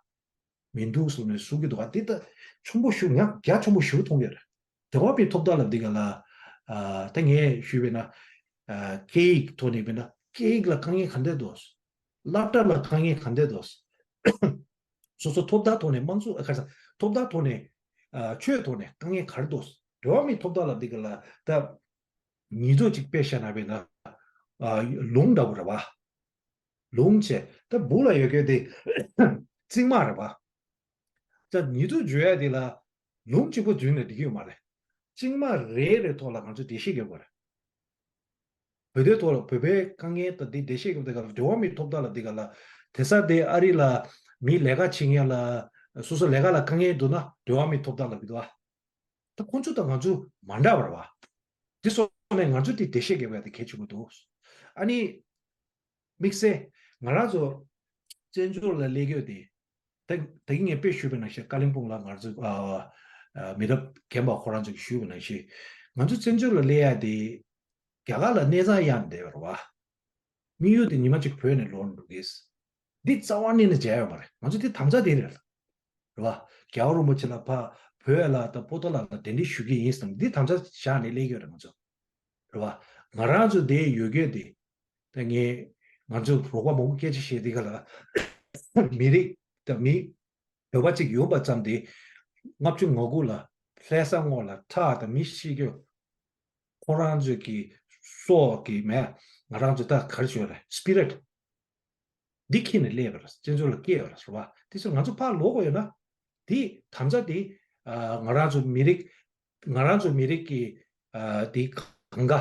མི་འདུག་གསུངས་ནས་གསུང་གི་འདུག་ཨ་འདི་ད་ཆེན་པོ་ཞིག་ང་རྒྱ་ཆེན་པོ་ཞིག་མཐོང་གི་རེད། འབྲེལ་བ་མི་ཐོབ་ཐང་ལབ་འདི་ག་ལ་ཨ་ད་ངས་ཞུས་པས་ན་ཨ་སྐད་ཡིག་ཐོག་ནས་མིན་ན་སྐད་ཡིག་ལ་དཀའ་ངལ་ག་འདྲས་འདུག་སློབ་གྲྭ་ལ་དཀའ་ངལ་ག་འདྲས་འདུག་སོ་སོ་ཐོབ་ཐང་ཐོག་ནས་དམངས་གཙོ་ཨ་ཁ་སང་ཐོབ་ཐང་ཐོག་ནས་ཨ་ཆོས་ཐོག་ནས་དཀའ་ངལ་ག་རེ་འདུག་འབྲེལ་བ་མི་ཐོབ་ཐང་ལབ་འདི་ག་ལ་ད་ཉིས་སྟོང་གཅིག་དཔེ་བཞག་ན་བས་ན་ཨ་ལུང་འདྲ་བོ་རེད་བ། ལུང་བྱས་ད་སྦུག་ལ་ཡོད་མཁན་དེ་རྩིག་དམར་རེད་བ། ད་ཉིས་སྟོང་བརྗོད་ཡ་དེ་ལ་ལུང་གཅིག་པོ་བརྫུས་ནས་འགྲིག་གི་ཡོད་མ་རེད། རྩིག་དམར་རེ་རེ་ཐོག་ལ་ང་ཚོས་འགྲེལ་བཤད་རྒྱབ་དགོས་རེད། བོད་དོན་ཐོག་ལ་བོད་པའི་དཀའ་ངལ་དང་དེ་འགྲེལ་བཤད་རྒྱབ་དེ་ག་ལ་འབྲེལ་བ་མི་ཐོབ་ཐང་ལ་དེ་ག་ལ་དེ་ས་དེ་ཨ་རི་ལ་མི་ལས་ཀ་བྱེད་མཁན་ལ་སོ་སོ་ལས་ཀ་ལ་དཀའ་ངལ་འདུག་ན་འབྲེལ་བ་མི་ཐོབ་ཐང་ལ་འབུལ་བ། ད་ཁོང་ཚོ་དང་ང་ཚོ་མ་འདྲ་བ་རེད་བ། དེ་སོང་ནས་ང་ཚོ་དེ་འགྲེལ་བཤད་རྒྱབ་ཡ་དེ་གལ་ཆེན་པོ་འདུག་ཨ་ནི། དམིགས་བསལ་ང་རང་ཚོ་བཙན་བྱོལ་ལ་སླེབས་ཡོད་དེ། ད་ད་གིན་ངས་དཔེ་ཞུས་པ་ནང་བཞིན་ཀ་ལིམ་པོང་ལ་ང་ཚོ་ཨ་ཨ་མི་རབས་རྒན་པ་ཁོ་རང་ཚོ་གིས་ཞུས་པ་ནང་བཞིན་ང་ཚོ་བཙན་བྱོལ་ལ་སླེབས་ཡ་དེ་རྒྱ་གར་ལ་གནས་ཚང་གཡར་ནས་བསྡད་ཡོད་རེད་བ། དམིགས་ཡུལ་དེ་ཉི་མ་གཅིག་བོད་ནས་ལོག་འགྲོ་གི། འདི་རྩ་བ་ནས་ནས་བྱས་ཡོད་མ་རེད། ང་ཚོ་འདི་དམ་བཅའ་དེ་རེད། རེད་བ། རྒྱལ་བ་རིན་པོ་ཆེ་ལ་ཕ་བོད་ལ་དང་པོ་ཏོ་ལ་ལ་གདན་འདྲེན་ཞུ་གི་ཡིན་ཟེར་ནས་འདི་དམ་བཅའ་བཞག་ནས་སླེབས་ཡོད་རེད་ང་ཚོ། རེད་བ། ང་རང་ཚོ་འདིར་ཡོད་རྒྱུ་དེ། ད་ངས་ང་ཚོ་རོགས་པ་མང་པོ་སྐད་ཆ་བཤད་དེ་ག་ལ་མི་རིགས་དང་མི་བོད་པ་གཅིག་ཡོང་པ་ཙམ་དེ་ལྔ་བཅུ་ང་དགུ་ལ་ལྷ་ས་སྔོག་ལ་ཁྲག་དང་མི་ཤི་རྒྱུ། ཁོ་རང་ཚོས་ཀྱི་སྲོག་གི་མེ་ང་རང་ཚོ་ད་ག་རེ་ཞུ་རེད། སི་པི་རིཊ་འདི་ཁྱེར་ནས་སླེབས་པ་རེད། སྤྱི་ཚོགས་ལ་སྐྱེས་པ་རེད། རེད་བ། དེ་ཚོ་ང་ཚོ་ཕར་ལོག་དགོས་ཡོད་ན། དེ་དམ་བཅའ་དེ་ང་རང་ཚོ་མི་རིགས་ང་རང་ཚོ་མི་རིགས་ཀྱི་དེ་གང་ག་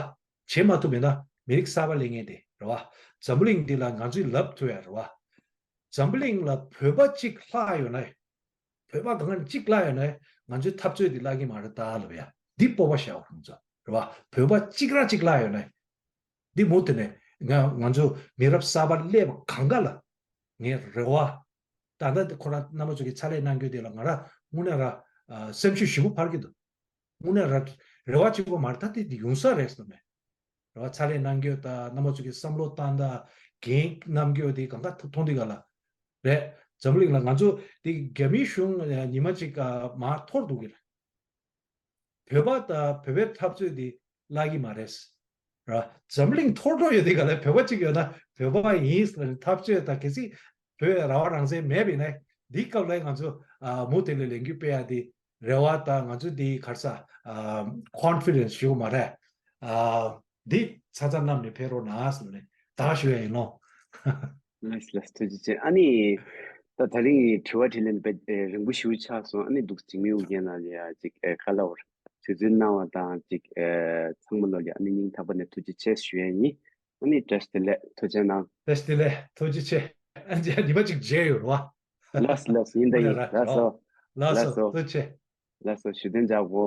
བྱེད་མ་ཐུབ་ཡོད་ན། མི་རིགས་གསར་པ་སླེབས་མཁན་དེ་རེད་བ། འཛམ་བུ་གླིང་འདི་ལ་ང་ཚོས་ལབ་ཐུབ་ཡ་རེད་བ། འཛམ་བུ་གླིང་ལ་བོད་པ་གཅིག་ལྷག་ཡོད་ན། བོད་པ་གང་ག་གཅིག་ལྷག་ཡོད་ན་ང་ཚོའི་འཐབ་རྩོད་འདི་བརླག་གི་མ་རེད་ད་ལབ་ཡ། འདི་སྤོབས་པ་བཞག་ཁོང་ཚོ་རེད་བ། བོད་པ་གཅིག་ར་གཅིག་ལྷག་ཡོད་ན། འདི་མུ་མཐུད་ནས་ང་ང་ཚོ་མི་རབས་གསར་པ་སླེབས་པ་གང་ག་ལ་ངའི་རེ་བ། ད་ལྟ་ཁོ་རང་རྣམ་པ་ཚོ་གི་ཕྱག་ལས་གནང་རྒྱུ་དེ་ལ་ང་ར་དངོས་གནས་ར་སེམས་ཤུགས་ཞེ་པོ་འཕར་གྱི་འདུག་དངོས་གནས་ར་རེ་བ་གཅིག་པོ་མ་རེད། ད་དེ་དེ་ཡོང་ས་རེད་བསམ་ནས། རེ་བ་ཕྱག་ལས་གནང་རྒྱུ་དང་རྣམ་པ་ཚོ་གི་བསམ་བློ་བཏང་དང་འགན་གནང་རྒྱུ་དེ་གང་ག་ཐུབ་ཐོང་དེ་ག་ལ་རེད། འཛམ་གླིང་ལ་ང་ཚོ་དེ་རྒྱ་མིའི་གཞུང་ཉི་མ་གཅིག་མར་འཐོར་འདུག་གི་རེད། བོད་པ་དང་བོད་པའི་འཐབ་རྩོད་འདི་བརླག་གི་མ་རེད། ར། འཛམ་གླིང་འཐོར་འགྲོ་ཡོད་དེ་ག་ལ་བོད་པ་གཅིག་ཡོད་ན་བོད་པ་ཡིན་ཟེར་ནས་འཐབ་རྩོད་དང་གལ་སྲིད་བོད་རང་དབང་རང་བཙན་མེད་པ་ཡིན་ན། འདི་སྐབས་ལ་ང་ཚོ་ཨ་མུ་མཐུད་ནས་ལས་འགུལ་སྤེལ་ཡ་དེ་རེ་བ་དང་ང་ཚོ་འདི་ག་རེ་ཟ་ཨ་ཀོན་ཕི་ཌེན་སི་ཞུ་གི་མ་རེད། ཨ་འདི་ཚ་ཚ་ནམ་ནས་ཕེབས་རོགས་གནང་ཟེར་ནས་ད་ཞུ་ཡ་ཡིན་ནོ། ལགས་ལགས་ཐུགས་རྗེ་ཆེ། ཨ་ནི་ད་དེ་རིང་དྲི་བ་དྲིས་ལན་དཔེ་ཨེ་རིང་པོ་ཞེ་པོ་ཆགས་སོང་། ཨ་ནི་འདུག་འཇིགས་མེད་ཨོ་རྒྱན་ལགས་ལ་ཡ་ཅིག་ཨེ་ཁ་ལ་བར་དུས་ཚོད་གནང་བ་དང་ཅིག་ཨེ་ཚང་མ་ལོ་ལ་ཨ་ནི་སྙིང་ཐག་པ་ནས་ཐུགས་རྗེ་ཆེ་ཞུ་ཡ་ཡིན། ཨ་ནི་བཀྲ་ཤིས་བདེ་ལེགས། ཐུགས་རྗེ་གནང་། བཀྲ་ཤིས་བདེ་ལེགས། ཐུགས་རྗེ་ཆེ། ཨ་ནི་ཉི་མ་གཅིག་མཇལ་ཡོང་རོགས། ལགས་ལགས་ཡིན་ད་ཡིན། ལགས་སོ། ལགས་སོ། ཐུགས་རྗེ་ཆེ། ལགས་སོ། བཞུགས་གདན་འཇགས་བོ།